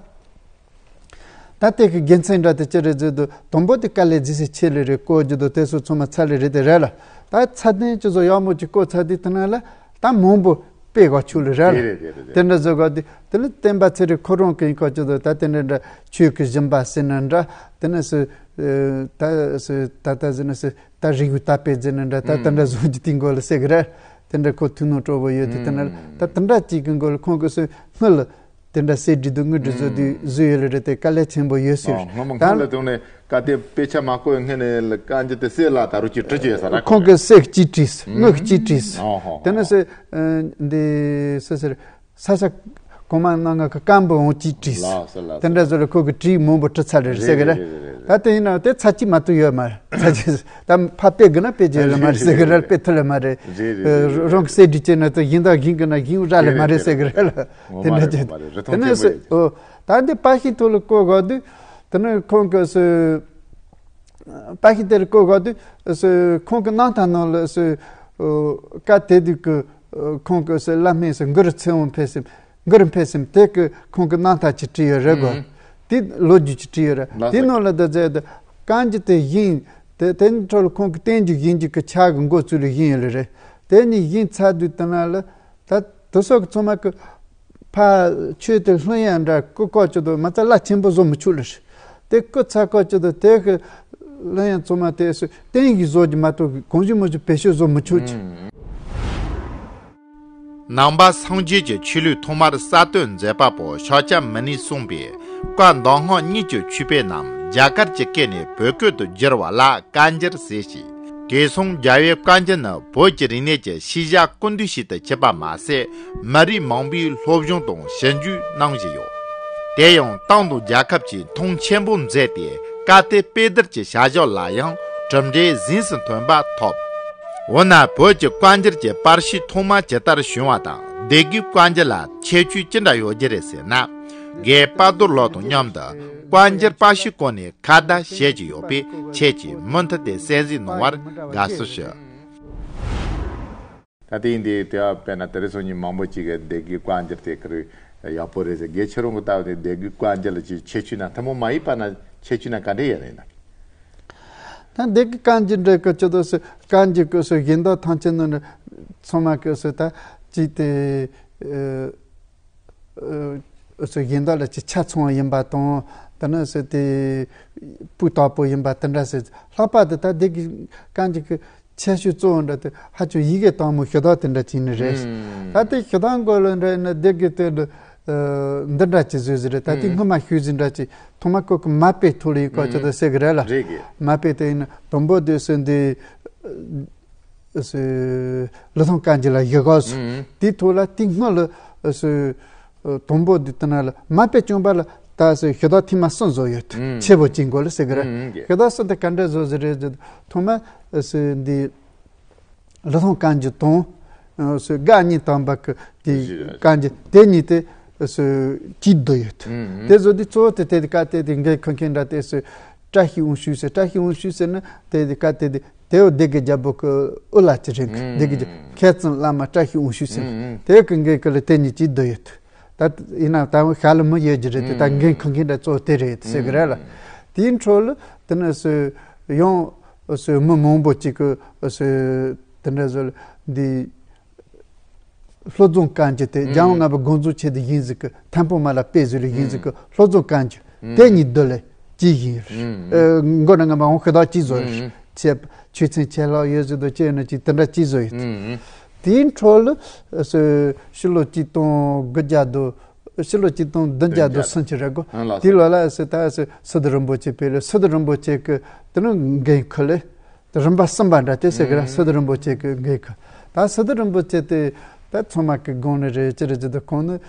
ད་ལྟའི་གི་དགེ་མཚན་འདྲ་དེ་ཅི་རེད་ཟེར་དུས་དང་པོ་དེ་དཀའ་ལས་རྗེས་སུ་ཆེ་ལེ་རེད། བརྐོ་རྒྱུ་དང་དེ་ཚོ་ཚང་མ་ཚར་ལེ་རེད་དེ་རེད་ལ། ད་ཚད་ལྡན་ཅི་ཚོ་ཡག་མོ་ཅིག་བརྐོ་ཚར་དུས་དེ་ན་ལ་ད་མང་པོ་དཔེ་ག་ཆུ་ལེ་རེད་ལ། དེ་འདྲ་བཟོ་ག་དུས་དེ་ལ་བསྟན་པ་ཚེ་རིང་ཁོ་རང་གི་ཡིན་ཁ་ཅི་དུ་ད་དེ་འདྲ་འདྲ་ཆོས་ཀྱི་སྦྱིན་པ་ཟེར་ན་འདྲ་དེ་ནས་སུ་ད་སུ་ད་ད་ཟེར་ན་སུ་ད་རིག་པའི་དར་སྤེལ་ཟེར་ན་འདྲ་ད་དེ་འདྲ་བཟོ་རྒྱུ་དེ་མགོ་ལ་སེ་གི་རེད། དེ་འདྲ་ཁོ་ཐུགས་སྣང་སྤྲོ་བོ་ཡོད་དུས་དེ་ན་ལ་ད་དེ་འདྲ་ཅིག་གི་མགོ་ལ་ཁོང་གི་སུ་སྔོན་ལ། དེ་འདྲ་གསེར་བྲིས་དང་དངུལ་བྲིས་བཟོ་དུས་བཟོས་ཡོད་ལེ་རེད་དེ་དཀའ་ལས་ཆེན་པོ་ཡོད་ཟེར། ཨོ། སྔོན་མ་ད་སྔོན་ལ་དུང་ནས་བཀའ་དེབ་དཔེ་ཆ་མ་བརྐོས་སྔོན་ནས་བཀའ་འགྱུར་དེ་གསེར་ལ་ད་རུ་ཅིག་བྲི་བྱས་ས་ར། ཁོང་གིས་གསེར་གཅིག་བྲིས། དངུལ་གཅིག་བྲིས། ཨོ་ཧོ་ཧོ། དེ་ནས་སེ་འདི་སེ་སེ་ས་ས་གོང་མ་ནང་ང་གི་སྐམ་པོ་འོང་གཅིག་བྲིས། ལགས་སོ་ལགས་སོ། དེ་འདྲ་བཟོ་ལ་ཁོ་གི་བྲིས་མང་པོ་བྲི་ཚར་ལེ་རེད་ཟེར་གི་རེད། རེད་རེད་རེད། ད་དེ་ཡིན་ན་དེ་ཚ་གཅིག་མ་གཏོགས་ཡོད་མ་རེད། ཚ་གཅིག་ད་ཕ་དཔེ་གི་ན་དཔེ་བྱས་ལེ་མ་རེད་ཟེར་གི་རེད། དཔེ་ཐུ་ལེ་མ་རེད། རེད་རེད་རེད། རང་གི་གསེར་བྲིས་བྱས་ན་དུ་ཡིན་ད་གིན་གི་ན་གིན་ར་ལེ་མ་རེད་ཟེར་གི་རེད་ལ། ངོ་མ་དེ་འདྲ་རེད། ཅིག་ངོ་མ་རེད། རི་དེ་ཐོང་ནས་ཆེན་པོ་ཡོད། ཨོ། ད་འདི་པ་ཤིང་ཐོག་ལ་བརྐོ་དགོས་དུས་དེ་ནས་ཁོང་གི་སུ་པ་ཤིང་དེ་ལ་བརྐོ་དགོས་དུས་སུ་ཁོང་གི་རྣམ་ཐར་ནང་ལ་སུ་ཨོ་བཀའ་དེ་དུས་ཀྱི་ཁོང་གི་སུ་བླ་སྨན་སུ་གུ་རུ་ཚེ་དབང་འཕེལ་སེམས་གུ་རུ་འཕེལ་སེམས་དེ་གི་ཁོང་གི་རྣམ་ཐར་ཅིག་བྲིས་ཡོད་རེད་གོ། དེ་ལོ་རྒྱུས་ཅིག་བྲིས་ཡོད་རེད། དེ་ནང་ལ་ད་ཟེར་དུ་བཀའ་འགྱུར་དེ་བཞེངས་དེ་དེ་ནི་ཁྲོད་ལ་ཁོང་གི་བསྟན་འགྱུར་བཞེངས་རྒྱུ་གི་ཕྱག་གི་འགོ་བཙུགས་ལ་བཞེངས་ཡོད་ལེ་རེད། དེ་ནི་བཞེངས་ཚར་དུས་དེ་ན་ལ། ད་དེ་སོགས་ཀྱི་ཚང་མ་གི་ཕ་ཆོས་དེ་ལྷུན་ཡང་འདྲ་བརྐོ་བརྐོ་ཅི་དུ་མ་རྩ་རླབས་ཆེན་པོ་བཟོ་མི་ཆོག་ལེ། དེ་བརྐོ་ཚར་བརྐོ་ཅི་དུ་དེ་གི་ལྷུན་ཡང་ཚང་མ་དེ་སུ་བསྟན་བཞི་བཟོ་རྒྱུ་མ་གཏོགས་གང་བྱུང་མང་བྱུང་བེད་སྤྱོད་བཟོ་མི་ཆོག་ཅིག་ནང་པ་སངས་རྒྱས་ཀྱི་ཆོས་ལུགས་ཐོག་མར་གསར་གཏོད་མཛད་པ་པོ་ཤཱཀྱ་མུ་ནེས་གསུངས་པའི་བཀའ་མདོ་སྔགས་གཉིས་ཀྱི་ཆོས་དཔེ་རྣམས་རྒྱ་གར་གྱི་སྐད་ནས་བོད་སྐད་དུ་བསྒྱུར་བ་ལ་བཀའ་འགྱུར་ཟེར་ཞིང་། དེ་སོང་རྒྱལ་བའི་བཀའ་འགྱུར་ནི་བོད་ཀྱི་རིག་གནས་ཀྱི་ཤེས་བྱ་ཀུན་བཏུས་ཤིག་ཏུ་གྱུར་པ་མ་ཟད། མི་རིགས་མང་པོའི་སློབ་སྦྱོང་དང་ཞིབ་འཇུག་གནང་བཞིན་ཡོད། དེ་ཡང་ཏང་དང་རྒྱལ་ཁབ་ཀྱིས་མཐོང་ཆེན་པོ་མཛད་དེ་བཀའ་གཏེར་དཔེ་བསྡུར་གྱི་བྱ་གཞག་ལ་ཡང་ གྲུབ་འབྲས་གཟེངས་སུ་ཐོན་པ་ཐོབ། འོ་ན་བོད་ཀྱི་བཀའ་འགྱུར་གྱི་པར་ཤིང་ཐོག་མ་ཇི་ལྟར་བྱུང་བ་དང་སྡེ་དགེའི་བཀའ་འགྱུར་ལ་ཁྱད་ཆོས་ཅི་འདྲ་ཡོད་རྒྱུ་རེད་ཟེར་ན། རྒན་དཔལ་རྡོར་ལགས་དང་མཉམ་དུ་བཀའ་འགྱུར་པར་ཤིང་སྐོར་ནས་ཁ་བརྡ་བྱེད་ཀྱི་ཡོད་པས། ཁྱེད་ཀྱིས་མུ་མཐུད་དེ་གསན་གཟིགས་གནང་བར་དགའ་བསུ་ཞུ། ད་ལྟའི་འདི་དེ་བ་དཔེར་ན་དེ་རིང་སང་ཉིན་མང་པོ་ཅིག་གིས་སྡེ་དགེའི་བཀའ་འགྱུར་དེ་ཁོ་རང་ཡག་པོ་རེད་ཟེར། རྒན་ཁྱེད་རང་གི་ལྟ་བ་དེ་སྡེ་དགེའི་བཀའ་འགྱུར་ལ་ཅིག་ཁྱད་ཆོས་ན་ཐུན་མོང་མ་ཡིན་པ་ན་ཁྱད་ཆོས་ན་ག་འདྲ་ཡོད་རེད་ན། ད་སྡེ་དགེའི་བཀའ་འགྱུར་འདྲ་གི་ཅི་ཏོ་སི་བཀའ་འགྱུར་གི་སི་གཞན་དག་ཐམས་ཅད་ནང་ནས་ཚང་མ་གི་སི་ད་ཅིག་དེ་ཨ་སི་གཞན་དག་ལ་ཅིག་ཆ་ཚང་བ་ཡིན་པ་དང་། དེ་ནས་སི་དེ་སྤུས་དག་པོ་ཡིན་པ་དེ་འདྲ་སི། ལྷག་པར་དུ་ད་སྡེ་དགེའི་བཀའ་འགྱུར་གི་ཁྱད་ཆོས་གཙོ་བོ་འདྲ་དེ་ཧ་ཅང་ཡི་གེ་དྭངས་མོ་ཞེ་དྲག་དེ་འདྲ་ཅིག་ནི་རེད། ཨུམ། ད་དེ་ཞེ་དྲག་མགོ་ལ་འདྲ་ཡིན་ན་སྡེ་དགེ་དེ་འདྲ་ཨ་འདི་འདྲ་ཅིག་བཟོས་ཟིན་རེད། ད་དེ་ཨུམ། སྔོན་མ་ཞུས་ཟིན་འདྲ་ཅིག་ཐོག་མ་ཁོ་གི་མ་དཔེ་ཐོག་ལ་ཡིན་ཁོ་ཅི་ད་ཟེར་གི་རེད་ལ། རེད་གི། མ་དཔེ་དེ་ཡིན་ན་དང་པོ་དེ་སོན་དེ་ཨ་སོ་ལི་ཐང་བཀའ་འགྱུར་ལ་བཞག་གོ་སོ། ཨུམ། དེའི་ཐོག་ལ་དེ་སྔོན་ལ་ཨ་སོ་དང་པོ་དེ་དེ་ན་ལ་མ་དཔེ་བྱུང་བ་ལ་ད་སོ་ཞེ་དྲག་ཐེངས་མ་གསུམ་བཟོ་ཡོད། ཨུམ། ཆེ་བོ་ཅིག་མགོ་ལ་ཟེར་གི་རེད། ཨུམ། ཞེ་དྲག་གསུམ་དེ་ག་འདྲ་བཟོ་ཟིན་རེད་ཟེར། ཐོག་མ་ཨ་སོ་འདི་ལི་ཐང་བཀའ་འགྱུར་དང་། སོ་སྒ་གཉིས་དམ་པ་གི་དེ་བཀའ་འགྱུར་དེ་གཉིས་དེ་སོ་གཅིག་བསྡུས་ཡོད། ཨུམ། དེ་བཟོ་དུས་གཙོ་བོ་དེ་དེ་བཀའ་དེ་དེ་འགན་འཁུར་མཁན་འདྲ་དེ་སོ་བཀྲ་ཤིས་དབང་ཕྱུག་ཟེར། བཀྲ་ཤིས་དབང་ཕྱུག་ཟེར་ན་དེ་དེ་བཀའ་དེ་དེ་དེའོ་སྡེ་དགེ་རྒྱལ་པོ་གི་དབུ་བླ་ཅིག་རེད། ཨུམ། སྡེ་དགེ་རྒྱལ་མཁས་བཙུན་བླ་མ་བཀྲ་ཤིས་དབང་ཕྱུག་ཟེར། ཨུམ། དེ་གི་འགན་ཁུར་ལ་དེ་གཉིས་གཅིག་བསྡུས་ཡོད། ད་ཡིན་ན་ད་ཤ་ལ་མི་ཡོད་ཀྱི་རེད་དེ། ད་ཨུམ། འགན་འཁུར་མཁན་འདྲ་གཙོ་བོ་དེ་རེད་ཟེར་གི་རེད་ལ། ཨུམ། དེའི་འཕྲོ་ལ་དེ་ནས་སོ་ཡང་སོ་མི་མང་པོ་ཅིག་གི་སོ་དེ་འདྲ་བཟོ་ལ་འདི་བློ་བཟང་བཀའ་འགྱུར་དེ་ཨུམ། རྒྱལ་དབང་ལྔ་པ་དགོངས་རྫོགས་ཆེད་དུ་བཞེངས་ཟིག་གི་ཐན་ཕུ་མ་ལ་དཔེ་བཟོས་ལ་བཞེངས་ཟིག་གི་བློ་བཟང་བཀའ་འགྱུར་ཨུམ། དེ་གཉིས་བསྡུས་ལ་ཅི་བཞེངས་རེད། ཨུམ། ཨ་མགོ་ན་ང་མ་འོང་ཤི་ད་ཅི་བཟོ་རེད། ཨུམ། ཆེ་ཆོས་ཚན་ཆེ་ལྷག་ཡོད་ཟིག་དང་ཅི་ཡོད་ན་ཅི་དེ་འདྲ་ཅི་བཟོ་ཡོད། ཨུམ། དེའི་འཕྲོ་ལ་སོ་ཕྱི་ལོ་གཅིག་སྟོང་དགུ་བརྒྱ་དང་། ཕྱི་ལོ་གཅིག་སྟོང་བདུན་བརྒྱ་དང་སུམ་ཅུ་རེད་གོ། ཨང་ལགས་སོ། དེའི་ལོ་ལ་སི་ད་སི་སི་ཏུ་རིན་པོ་ཆེ་ཕེབས་ལ། སི་ཏུ་རིན་པོ་ཆེ་གི་དེ་ནི་འགན་ཁུར་ལས་དེ་རིམ་པ་གསུམ་པ་འདྲ་དེ་ཟེར་གི་ར། ཨང་། སི་ཏུ་རིན་པོ་ཆེ་གི་འགན་ཁུར། ད་སི་ཏུ་རིན་པོ་ཆེ་དེ་ད་ཚང་མ་གི་དགོངས་ནི་རེད། ཅི་རེད་ཅི་ད་ཁོང་ནི་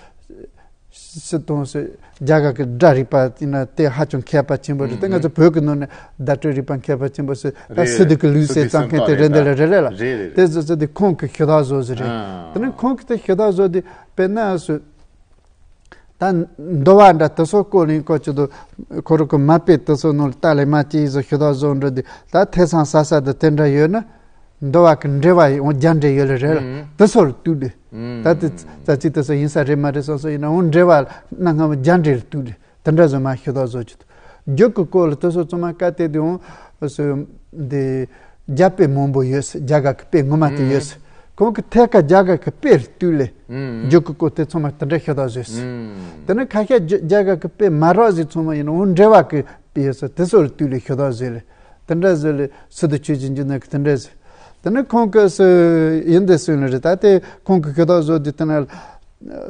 སི་ཏུ་སི་རྒྱ་གར་གི་སྒྲ་རིག་པ་ཡིན་ན་དེ་ཧ་ཅང་མཁས་པ་ཆེན་པོ་རེད། དེ་ང་ཚོ་བོད་གི་ནང་ནས་བརྡ་སྤྲོད་རིག་པ་མཁས་པ་ཆེན་པོ་སི་ད་རེད། སི་ཏུ་གི་ལུགས་སྲོལ་བརྩམས་མཁན་དེ་རེད། འདི་ལ་རེད་རེད་ལ། རེད་རེད་རེད། དེ་ཟེར་ཟེར་དེ་ཁོང་གི་ཞུ་དག་བཟོ་ཟེར་རེད། ཨང་། དེ་ནི་ཁོང་གི་དེ་ཞུ་དག་བཟོ་དེ་དཔེར་ན་སུ། ད་འདུལ་བ་འདྲ་དེ་ཚོ་སྐོར་ནས་བཀོད་ཀྱི་འདུག་ཁོ་རང་གི་མ་དཔེ་དེ་ཚོ་ནང་ལ་ལྟ་ལས་མ་ཅི་ཡིན་ཟེར་ཞུ་དག་བཟོ་འགྲོ་དུས་ད་ཐེ་ཚོམ་ཟ་ས་དེ་དེ་འདྲ་ཡོད་ན། འདུལ་བ་གི་འགྲེལ་བ་ཡང་རྒྱ་འགྲེལ་ཡོད་ལེ་རེད་ལ། ཨང་། དེ་ཚོ་ལ་གཏུགས་ལེ། ཨང་། ད་དེ་ཙ་ཅིག་དེ་ཚོ་ཡིན་ས་རེད་མ་རེད་བསམ་སོ་ཡིན་ན་འོང་འགྲེལ་བ་གནའ་སྔ་མོ་རྒྱ་འགྲེལ་ལ་གཏུགས་ལེ། དེ་འདྲ་བཟོ་མ་ཞུ་དག་བཟོ་ཀྱི་འདུག་རྒྱུད་ཀྱི་སྐོར་ལ་དེ་ཚོ་ཚང་མ་བཀའ་གཏད་དེ་འོང་སོ་འདི། རྒྱ་དཔེ་མང་པོ་ཡོད་ཟེར། རྒྱ་གར་གྱི་དཔེ་ངོ་མ་དེ་ཡོད་ཟེར། ཁོང་གིས་ཐད་ཀར་རྒྱ་གར་གྱི་དཔེ་ལ་བཏུས་ལས། ཨང་། རྒྱུད་ཀྱི་སྐོར་དེ་ཚང་མ་དེ་འདྲ་ཞུ་དག་བཟོས་ཟེར། ཨང་། དེ་ནས་ཁ་ཤས་རྒྱ་རྒྱ་གར་གྱི་དཔེ་མ་རག་ཟིག་ཚང་མ་ཡིན་ན་འོང་འགྲེལ་བ་གི་དཔེ་ཡོད་ཟེར། དེ་ཚོ་ལ་བཏུས་ལས་ཞུ་དག་བཟོས་ལས། དེ་འདྲ་བཟོས་ལས་སི་ཏུ་ཆོས་ཀྱི་འབྱུང་གནས་ཀྱི་དེ་འདྲ་ཟེར། དེ་ནས་ཁོང་གིས་སུ་ཡིན་དེ་སུ་ཡིན་རེད། ད་དེ་ཁོང་གིས་ཞུ་དག་བཟོ་དུས་དེ་ན་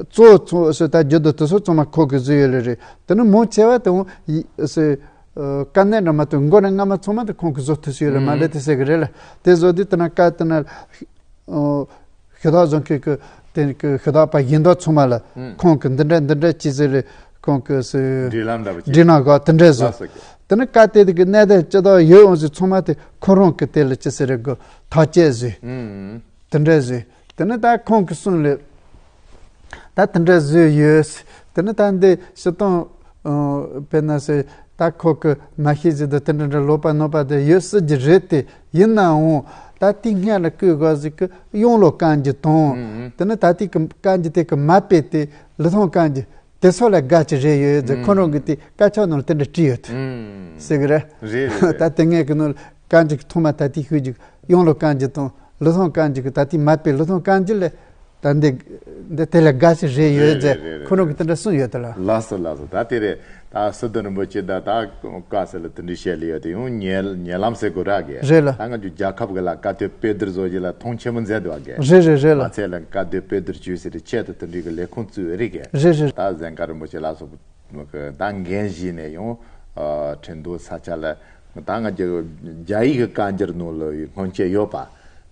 གཙོ་བོ་ཚོ་སུ་ད་རྒྱུད་དུ་དེ་ཚོ་ཚང་མ་ཁོང་གིས་བཟོས་ཡོད་ལེ་རེད། དེ་ནས་མང་ཆེ་བ་དེ་འོང་ཡི་སུ། ཨ་དཀའ་གནད་འདྲ་མ་གཏོགས་མགོ་ནས་རྔ་མ་ཚང་མ་དེ་ཁོང་གིས་བཟོ་ཐུབ་སོང་ཡོད་ལ་མ་ལས་དེ་ཟེར་གི་རེད་ལ། དེ་བཟོ་དུས་དེ་ན་བཀའ་དེ་ན་ཨོ་ཞུ་དག་བཟོ་མཁན་གི་དེ་གི་ཞུ་དག་པ་ཡིན་མདོག་ཚང་མ་ལ་ཨང་། ཁོང་གིས་འདི་འདྲ་འདི་འདྲ་ཅི་ཟེར་ལེ། ཁོང་གིས་སུ་འབྲེལ་ལམ་འདྲ་པོ་ཅིག་འབྲི་ན་གོ་དེ་འདྲ་བཟོ། ལགས་སོ་གི། དེ་ནི་བཀའ་དེ་དེ་གི་གནད་དོན་ཅི་ལྟར་ཡོད་འོང་ཟེར་ཚང་མ་དེ་ཁོ་རང་གི་དེ་ལ་ཅི་ཟེར་རེད་གོ་ཐག་བཅད་ཟེར། ཨང་། དེ་འདྲ་ཟེར། དེ་ནི་ད་ཁོང་གི་གསུང་ལས། ད་དེ་འདྲ་བཟོས་ཡོད། དེ་ནི་ད་འདི་སྤྱིར་བཏང་། ཨ་དཔེར་ན་ཟེར། ད་ཁོ་གི་མ་ཤེས་ཟེར་དུ་དེ་འདྲ་འདྲ་ལོག་པ་ནོར་པ་དེ་ཡོད་སྲིད་ཀྱི་རེད་དེ། ཡིན་ནའང་ད་དེ་སྔ་ལ་བཀོད་དགོས་ཟིག་གི་དབྱངས་ལོ་བཀའ་འགྱུར་དང་། ཨང་། དེ་ནི་ད་དེ་གི་བཀའ་འགྱུར་དེ་གི་མ་དཔེ་དེ་ལི་ཐང་བཀའ་འགྱུར་དེ་ཚོ་ལ་དགའ་ཅི་རེད་ཡོད་ཟེར། ཨང་། ཁོ་རང་གི་དེ་དཀར་ཆག་ནང་ལ་དེ་འདྲ་བྲིས་ཡོད། ཨང་། ཟེར་གི་རེད། རེད་རེད་རེད། ད་དེ་སྔ་གི་ནང་ལ་བཀའ་འགྱུར་གི་ཐོག་མ་ད་དེ་ཤོད་ཅིག་དབྱངས་ལོ་བཀའ་འགྱུར་དང་ལི་ཐང་བཀའ་འགྱུར་གི་ད་དེ་མ་དཔེ་ལི་ཐང་བཀའ་འགྱུར་ལས། ད་འདི་འདི་དེ་ལས་དགའ་ཞིག་རེད་ཡོད་ཟེར། རེད་རེད་རེད། ཁོ་རང་གིས་དེ་འདྲ་གསུངས་ཡོད་དེ་ལ། ལགས་སོ་ལགས་སོ། ད་དེ་རེད། ད་སི་ཏུ་རིན་པོ་ཆེ་ད་ད་བཀའ་ཟེར་ལ་དེ་འདྲ་བཤད་ལེ་ཡོད་དེ་ཡང་ཉེ་ཉེ་ལམ་ཟེར་དགོས་ར་གི། རེད་ལ། ད་ང་ཚོ་རྒྱལ་ཁབ་གི་ལ་བཀའ་སྡོད་དཔེ་བསྡུར་བཟོ་རྒྱུ་ལ་མཐོང་ཆེན་པོ་མཛད་འདུག་གི། རེད་རེད་རེད་ལ། མ་ཚད་ལ་བཀའ་སྡོད་དཔེ་བསྡུར་བྱོས་ཟེར་ཏེ་ཆེད་དུ་དེ་འདྲའི་གི་ལས་ཁུངས་བཙུགས་རེད་གི། རེད་རེད། ད་གཟན་དཀར་རིན་པོ་ཆེ་ལགས་སོ། ད་འགན་བཞེས་ནས་ཡང་ཁྲིན་ཏུའུ་ས་ཆ་ལ་ད་ང་ཚོ་རྒྱ་ཡིག་གི་བཀའ་འགྱུར་ནང་ལ་སྔོན་ཆད་ཡོད་པ།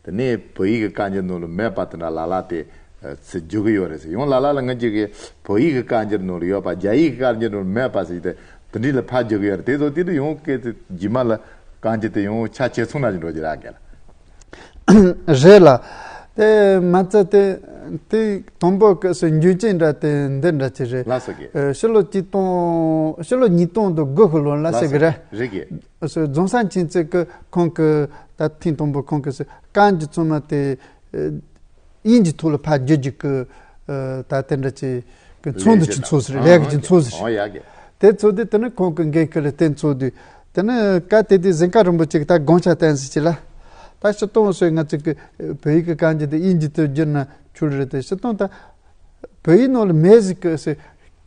དེ་ནས་བོད་ཡིག་གི་བཀའ་འགྱུར་ནང་ལ་མེད་པ་དེ་འདྲ་ལ་ལ་དེ་ཚིག་རྒྱུག་གི་ཡོད་རེད་ཟེར། ཡང་ལ་ལ་ལ་ང་ཅིག་གིས་བོད་ཡིག་གི་བཀའ་འགྱུར་ནང་ལ་ཡོད་པ་རྒྱ་ཡིག་གི་བཀའ་འགྱུར་ནང་ལ་མེད་པ་ཟེར་ཏེ་དེ་འདྲ་ལ་ཕར་རྒྱུག་གི་ཡོད་རེད། དེ་ཚོ་དེ་འདྲ་ཡང་སྐད་དེ་རྗེས་མ་ལ་ རྐང་རྗེས་དེ་ཡང་ཆ་ཆེ་ཚུགས་ན་ཅིག་འགྲོ་གི་ར་གི་ལ། རེད་ལ། དེ་མ་ཚད་དེ་དེ་དང་པོ་གི་སུ་འཇུ་ཅན་འདྲ་དེ་འདི་འདྲ་ཅིག་རེད། ལགས་སོ་གི། ཨ་ཕྱི་ལོ་གཅིག་སྟོང་ཕྱི་ལོ་ཉིས་སྟོང་དང་དགུ་གི་ལོ་ལ་ཟེར་གི་རེད། རེད་གི། སུ་རྫོང་སར་མཁྱེན་བརྩེ་གི་ཁོང་གི་ད་ཐེངས་དང་པོ་ཁོང་གི་སུ་རྐང་རྗེས་ཚང་མ་དེ་ཨ་དབྱིན་ཇིའི་ཐོག་ལ་ཕར་བསྒྱུར་རྒྱུ་གི་ཨ་ད་དེ་འདྲ་ཅིག་གི་ཚོགས་འདུ་ཅིག་ཚོགས་ཟེར། ལས་ཀ་ཅིག་ཚོགས་ཟེར། ཨོ་ཡ་གི། དེ་ཚོགས་དུས་དེ་ནི་ཁོང་གི་འགན་ཁུར་ལ་བརྟེན་ཚོགས་དུས་དེ་ནི་སྐབས་དེ་དུས་གཟིམ་དཀར་རིན་པོ་ཆེ་གིས་ད་དགོངས་འཆར་བཏོན་ཟེར་གྱི་ལ། ད་སྤྱིར་བཏང་སོ་ང་ཚོ་གི་བོད་ཡིག་གི་རྐང་རྗེས་དེ་དབྱིན་ཇི་ཐོག་བསྒྱུར་ན་ཆོག་རེད་དེ། སྤྱིར་བཏང་ད་བོད་ཡིག་ནང་ལ་མེད་ཟེར་གི་སོ་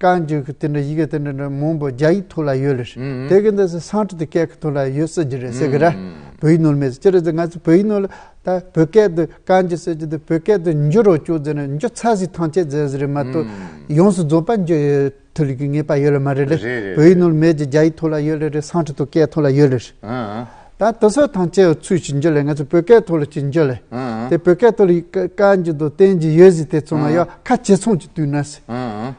རྐང་རྗེས་གི་དེ་འདྲ་ཡི་གེ་དེ་འདྲ་འདྲ་མང་པོ་རྒྱ་ཡིག་ཐོག་ལ་ཡོད་ལེ་རེད། ཨུམ། དེ་གི་འདི་སོ་སང་སྐྲ་དེ་སྐད་གི་ཐོག་ལ་ཡོད་ཟེར་གྱི་རེད་ཟེར་གི་ར། ཨུམ། བོད་ཡིག་ནང་ལ་མེད་ཟེར། ཅི་རེད་ཟེར་ང་ཚོ་བོད་ཡིག་ནང་ལ་ད་བོད་སྐད་དུ་རྐང་རྗེས་ཟེར་གྱི་འདུག་བོད་སྐད་དུ་འགྱུར་རོགས་བྱོས་ཟེར་ན་འགྱུར་ཚར་ཟིག་ཐམས་ཅད་ཟེར་ཟེར་རེད་མ་གཏོགས། ཨུམ། ཡོངས་སུ་རྫོགས་པ་འགྱུར་ཐུབ་ལེ་གི་ངེས་པ་ཡོད་ལེ་མ་རེད་ལེ། རེད་རེད་བོད་ཡིག་རེད། ནང་ལ་མེད་ཀྱི་རྒྱ་ཡིག་ཐོག་ལ་ཡོད་ལེ་རེད། སང་སྐྲ་ཐོག་སྐད་ཐོག་ལ་ཡོད་ལེ་རེད། ཨ་ཨ། ད་དེ་ཚོ་ཐམས་ཅད་ཚུར་ཅིག་འགྱུར་ལེ་ང་ཚོ་བོད་སྐད་ཐོག་ལ་ཅིག་འགྱུར་ལེ། ཨ་ཨ། དེ་བོད་སྐད་ཐོག་ལ་ཡི་གེ་རྐང་རྗེས་དང་བསྟན་རྒྱུ་ཡོད་ཟིག་དེ་ཚང་མ་ཡོད་ཁ་ཇེ་ཚང་ཅིག་བཏུད་ན་ཟེར། ཨ་ཨ།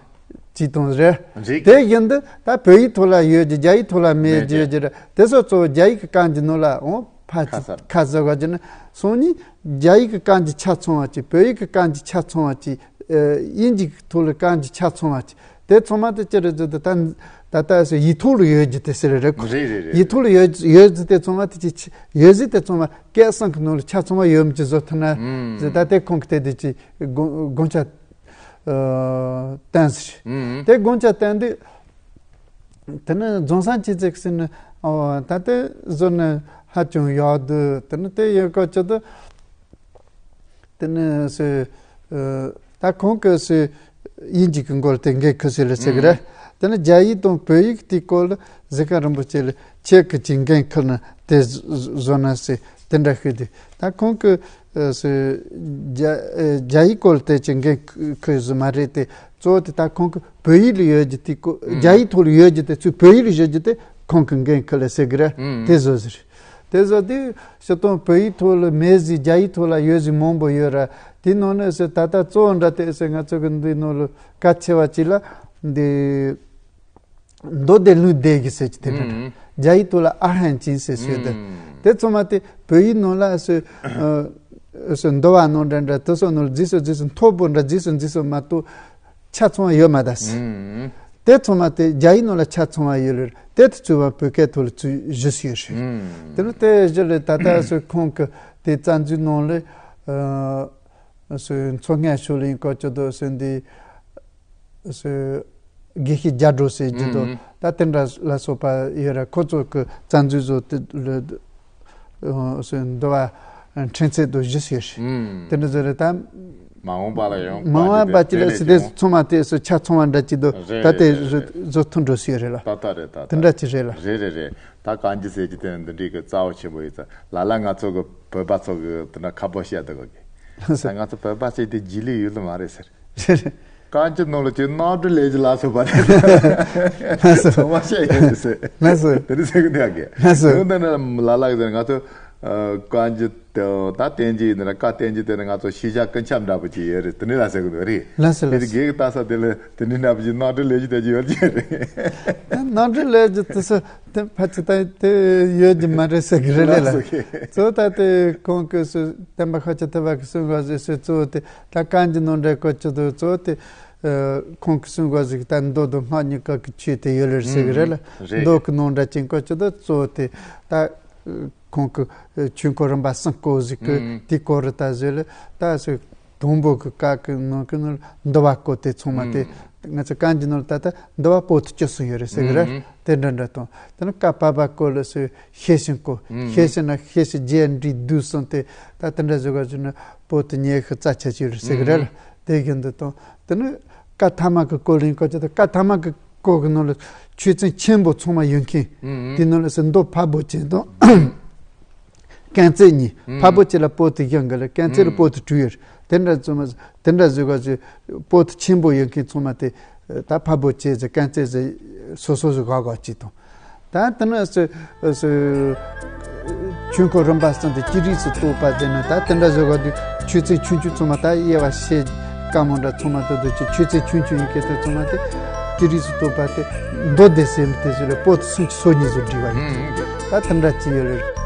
ཅིག་དང་རེད། རེད། དེ་བཞིན་དུ་ད་བོད་ཡིག་ཐོག་ལ་ཡོད་ཀྱི་རྒྱ་ཡིག་ཐོག་ལ་མེད་ཀྱི་ཡོད་ཀྱི་རེད། དེ་ཚོ་གཙོ་བོ་རྒྱ་ཡིག་གི་རྐང་རྗེས་ནང་ལ་འོང་ཕ་ཁ་ཚ། ཁ་ཟེར་བ་ཀྱི་ནི་སང་ཉིན་རྒྱ་ཡིག་གི་རྐང་རྗེས་ཆ་ཚང་བ་ཅིག་བོད་ཡིག་གི་རྐང་རྗེས་ཆ་ཚང་བ་ཅིག་ཨ་དབྱིན་ཇི་གི་ཐོག་ལ་རྐང་རྗེས་ཆ་ཚང་བ་ཅིག་དེ་ཚང་མ་དེ་ཅི་རེད་ཟེར་དུས་ད་ད་ལྟ་སོ་ཡིག་ཐོག་ལ་ཡོད་ཀྱི་དེ་ཟེར་རེད། རེད་རེད་རེད། ཡིག་ཐོག་ལ་ཡོད་ཡོད་ཟིག་དེ་ཚང་མ་དེ་ཅིག་ཡོད་ཟིག་དེ་ཚང་མ་སྐད་གསུམ་གི་ནང་ལ་ཆ་ཚང་བ་ཡོད་མི་ཅིག་བཟོ་ཐུབ་ན་ཨུམ། ཟེར། ད་དེ་ཁོང་གི་དེ་དེ་ཅིག་དགོངས་དགོངས་འཆར་ཨ་བཏོན་ཟེར། ཨུམ། དེ་དགོངས་འཆར་བཏོན་དུས་དེ་ནི་རྫོང་སར་མཁྱེན་བརྩེ་གིས་ཟེར་ནི་ཨོ་ད་དེ་བཟོ་ནི་ཧ་ཅང་ཡག་འདུག་དེ་ནི་དེ་ཡོད་སྐབས་ཅིག་ཏུ་དེ་ནི་སུ་ཨ་ད་ཁོང་གིས་སུ་དབྱིན་ཇི་གི་མགོ་ལ་དེ་འགན་ཁུར་ཟེར་ལེ་ཟེར་གི་རེད། ཨུམ། དེ་ནི་རྒྱ་ཡིག་དང་བོད་ཡིག་དེའི་སྐོར་ལ་གཟིམ་དཀར་རིན་པོ་ཆེ་ལ་ཁྱེད་ཀྱིས་ཅིག་འགན་ཁུར་ན་དེ་བཟོ་ན་ཟེར། དེ་འདྲ་ཞུས་དུས་ད་ཁོང་གིས་ཨ་སུ་རྒྱ་ཨ་རྒྱ་ཡིག་སྐོར་དེ་ཅིག་འགན་ཁུར་ཟིག་མ་རེད་དེ། གཙོ་བོ་དེ་ད་ཁོང་གིས་བོད་ཡིག་ལ་ཡོད་རྒྱུ་དེ་ཁོ་ཨུམ། རྒྱ་ཡིག་ཐོག་ལ་ཡོད་རྒྱུ་དེ་ཚུར་བོད་ཡིག་ལ་བསྒྱུར་རྒྱུ་དེ་ཁོང་གིས་འགན་ཁུར་ལེ་ཟེར་གི་རེད། ཨུམ། དེ་བཟོ་ཟེར། དེ་བཟོ་དུས་སྤྱིར་བཏང་བོད་ཡིག་ཐོག་ལ་མེད་ཟིག་རྒྱ་ཡིག་ཐོག་ལ་ཡོད་ཟིག་མང་པོ་ཡོད་ར། དེའི་ནང་ནས་ཟེར་ད་ལྟ་གཙོ་བོ་འདྲ་དེ་ཟེར་ང་ཚོ་གི་འདིའི་ནང་ལ་གལ་ཆེ་བ་ཅིག་ལ་འདི། མདོ་སྡེ་ལུང་སྡེ་གི་ཟེར་གྱི་དེ་འདྲ་རེད། ཨུམ། རྒྱ་ཡིག་ཐོག་ལ་ཨ་ཧན་ཅིང་ཟེར་ཟེར་དེ། ཨུམ། དེ་ཚང་མ་དེ་བོད་ཡིག་ནང་ལ་སུ་ཨ་སུ་འདུལ་བ་ནང་འདྲ་འདྲ་དེ་ཚོ་ནང་ལ་རྫིག་སུ་རྫིག་སུ་མཐོ་པོ་འདྲ་རྫིག་སུ་རྫིག་སུ་མ་གཏོགས་ཆ་ཚང་བ་ཡོད་མ་ད་ཟེར། ཨུམ། དེ་ཚང་མ་དེ་རྒྱ་ཡིག་ནང་ལ་ཆ་ཚང་བ་ཡོད་ལེ། དེ་དུ་ཚུད་པ་བོད་སྐད་ཐོག་ལ་ཚུད་བཞི་སུ་ཡོད་རེད། ཨུམ། དེ་ནི་དེ་བཞི་ལས་ད་ལྟ་སུ་ཁོང་གི་དེ་རྩ་འཛུགས་ནང་ལ་ཨ་སུ་མཚོ་སྔོན་ཕྱོགས་ལ་ཡིན་སྐོར་ཅིག་ཏུ་སུ་འདི། སུ་དགེ་བཤེས་རྒྱ་སྒྲོལ་ཟེར་གྱི་འདུག་ཨུམ། ད་དེ་འདྲ་ལ་སོགས་པ་ཡོད་ར། ཁོ་ཚོ་གི་རྩ་འཛུགས་བཟོ་དེ་ལ་སུ་འདུལ་བ་འཕྲེང་ཚད་དུ་བཞི་ཟེར། ཨུམ། དེ་འདྲ་ཟེར་རེད་ད། མ་འོངས་པ་ལ་ཡང་མ་འོངས་པ་ཅི་ལ་སི་དེ་ཚང་མ་དེ་སུ་ཆ་ཚང་བ་འདྲ་གྱི་འདུག་རེད། ད་དེ་རེད་རེད་རེད། བཟོ་ཐུབ་འགྲོ་སི་ཡོད་རེད་ལ། ད་ད་རེད། ད་ད་དེ་འདྲ་ཅི་རེད་ལ། རེད་རེད་རེད། ད་གང་ཅི་ཟེར་གྱི་དེ་འདི་འདྲའི་གི་རྩ་བ་ཆེན་པོ་ཡོད་ཙང་ལ་ལ་ང་ཚོ་གི་བོད་པ་ཚོ་གི་དེ་འདྲ་ཁ་པོ་བཤད་འདུག་གི། ད་ང་ཚོ་བོད་པ་ཚོས་དེ་རྗེས་ལུས་ཡོད་ལ་མ་རེད་ཟེར། རེད་རེད། རྐང་རྗེས་ནང་ལ་ཅིག་གནམ་གྲུ་ལེན་རྒྱུ་ལ་སོགས་པ་རེད། ལགས་སོ། ཚང་མ་བཤད་ཡོད་རེད་ཟེར། ལགས་སོ། དེ་རིང་ཟེར་གི་འདུག་གི། ལགས་སོ། ཡང་དེ་ནས་ལ་ལ་གི་ཟེར་ང་ཚོ་ཨ་རྐང་རྗེས་དེ་ད་བསྟན་རྒྱུ་ཡིན་ན་རྐང་བསྟན་རྒྱུ་དེ་ནི་ང་ཚོ་ཤེས་བྱ་ཀུན་ཁྱབ་འདྲ་པོ་ཅིག་ཡོད་རེད། དེ་འདྲ་ལ་ཟེར་གི་འདུག་རེད། ལགས་སོ། དེ་ལགས་སོ། དེ་གེ་གི་ལྟ་ས་དེ་ལ་དེ་འདྲའི་འདྲ་པོ་ཅིག་གནམ་གྲུ་ལེན་རྒྱུ་དེ་ཅིག་ཡོད་ཀྱི་རེད། གནམ་གྲུ་ལེན་རྒྱུ་དེ་སུ་དེ་ཕལ་ཆེར་ད་དེ་ཡོད་ཀྱི་མ་རེད་ཟེར་གི་རེད་ལ། ལགས་སོ། གེ་གཙོ་ད་དེ་ཁོང་གི་སུ་བསྟན་པ་ཤཱཀྱ་ཐུབ་པ་གི་གསུང་བ་ཟེར་སུ་གཙོ་དེ་ད་རྐང་རྗེས་ནང་འདྲ་སྐོར་ཅིག་ཏུ་གཙོ་དེ་ཨ་ཁོང་གི་གསུང་བ་ཟིག་ད་མདོ་དང་སྔགས་གཉིས་ཀ་གི་ཆོས་དེ་ཡོད་ལེ་ཟེར་གི་རེད་ལ། ཨུམ། རེད། མདོ་གི་ནང་འདྲ་ཅན་སྐོར་ཅིག་ཏུ་གཙོ་དེ་ད་ཁོང་གི་ཆོས་འཁོར་རིམ་པ་གསུམ་བསྐོར་ཟིག་གི། ཨུམ། དེ་སྐོར་རེ་ད་ཟེར་ལེ། ད་སུ་དང་པོ་གི་བཀའ་གི་ནང་གི་ནང་འདུལ་བ་སྐོར་དེ་ཚང་མ་དེ། ཨུམ། ང་ཚོ་རྐང་རྗེས་ནང་ལ་ད་ལྟ་འདུལ་བ་པོ་ཏི་བཅུ་གསུམ་ཡོད་རེད་ཟེར་གི་རེད། ཨུམ། དེ་འདྲ་འདྲ་དང་དེ་ནི་བཀའ་བར་པ་སྐོར་ལ་སུ་ཤེར་ཕྱིན་སྐོར། ཨུམ། ཤེར་ཕྱིན་ན་ཤེར་ཕྱིན་རྒྱས་འབྲིང་བསྡུས་གསུམ་དེ་ད་དེ་འདྲ་ཟེར་ག་ཟེར་ན་པོ་ཏི་ཉི་ཤུ་རྩ་ཆ་ཅིག་ཡོད་རེད་ཟེར་གི་རེད་ལ། ཨུམ། དེ་བཞིན་དུ་དང་དེ་ནི་བཀའ་ཐ་མ་གི་སྐོར་ལ་ཡིན་སྐོར་ཅིག་ད་བཀའ་ཐ་མ་གི་སྐོར་གི་ནང་ལ་ཆོས་ཚན་ཆེན་པོ་ཚང་མ་ཡོད་མཁན། ཨུམ། དེ་ནང་ལ་སུ་མདོ་འཕགས་པོ་ཆེ་དང་། རྐང་རྩེད་གཉིས། ཨུམ། འཕགས་པོ་ཆེ་ལ་པོ་ཏི་བཞི་འགའ་ལ་རྐང་རྩེད་ལ། ཨུམ། པོ་ཏི་དྲུག་ཡོད། དེ་འདྲ་ཚང་མ་དེ་འདྲ་བཟོས་ག་ཚོད་པོ་ཏི་ཆེན་པོ་ཡོད་མཁན་ཚང་མ་དེ་ད་འཕགས་པོ་ཆེ་ཟེར་རྐང་རྩེད་ཟེར་སོ་སོ་ཟེར་ག་ག་ཅིག་དང་། ད་དེ་ནས་སུ་སུ་ཆོས་འཁོར་རིམ་པ་གསུམ་དེ་ཅི་རིགས་སུ་གཏོགས་པ་ཟེར་ན་ད་དེ་འདྲ་བཟོས་ག་དུས་ཆོས་ཚན་ཆུང་ཆུང་ཚང་མ་ད་དབྱེ་བ་ཕྱེ་དཀའ་མོ་འདྲ་ཚང་མ་དེ་དུས་ཆོས་ཚན་ཆུང་ཆུང་ཡིན་མཁན་དེ་ཚང་མ་དེ་ཅི་རིགས་སུ་གཏོགས་པ་དེ་མདོ་སྡེ་ཟེར་མི་དེ་ཚོ་ལ་པོ་ཏི་སུམ་ཅུ་སོ་གཉིས་ཟེར་བསྒྲིགས་པ་ཡིན། ཨུམ། ད་དེ་འདྲ་ཅིག་ཡོད་རེད།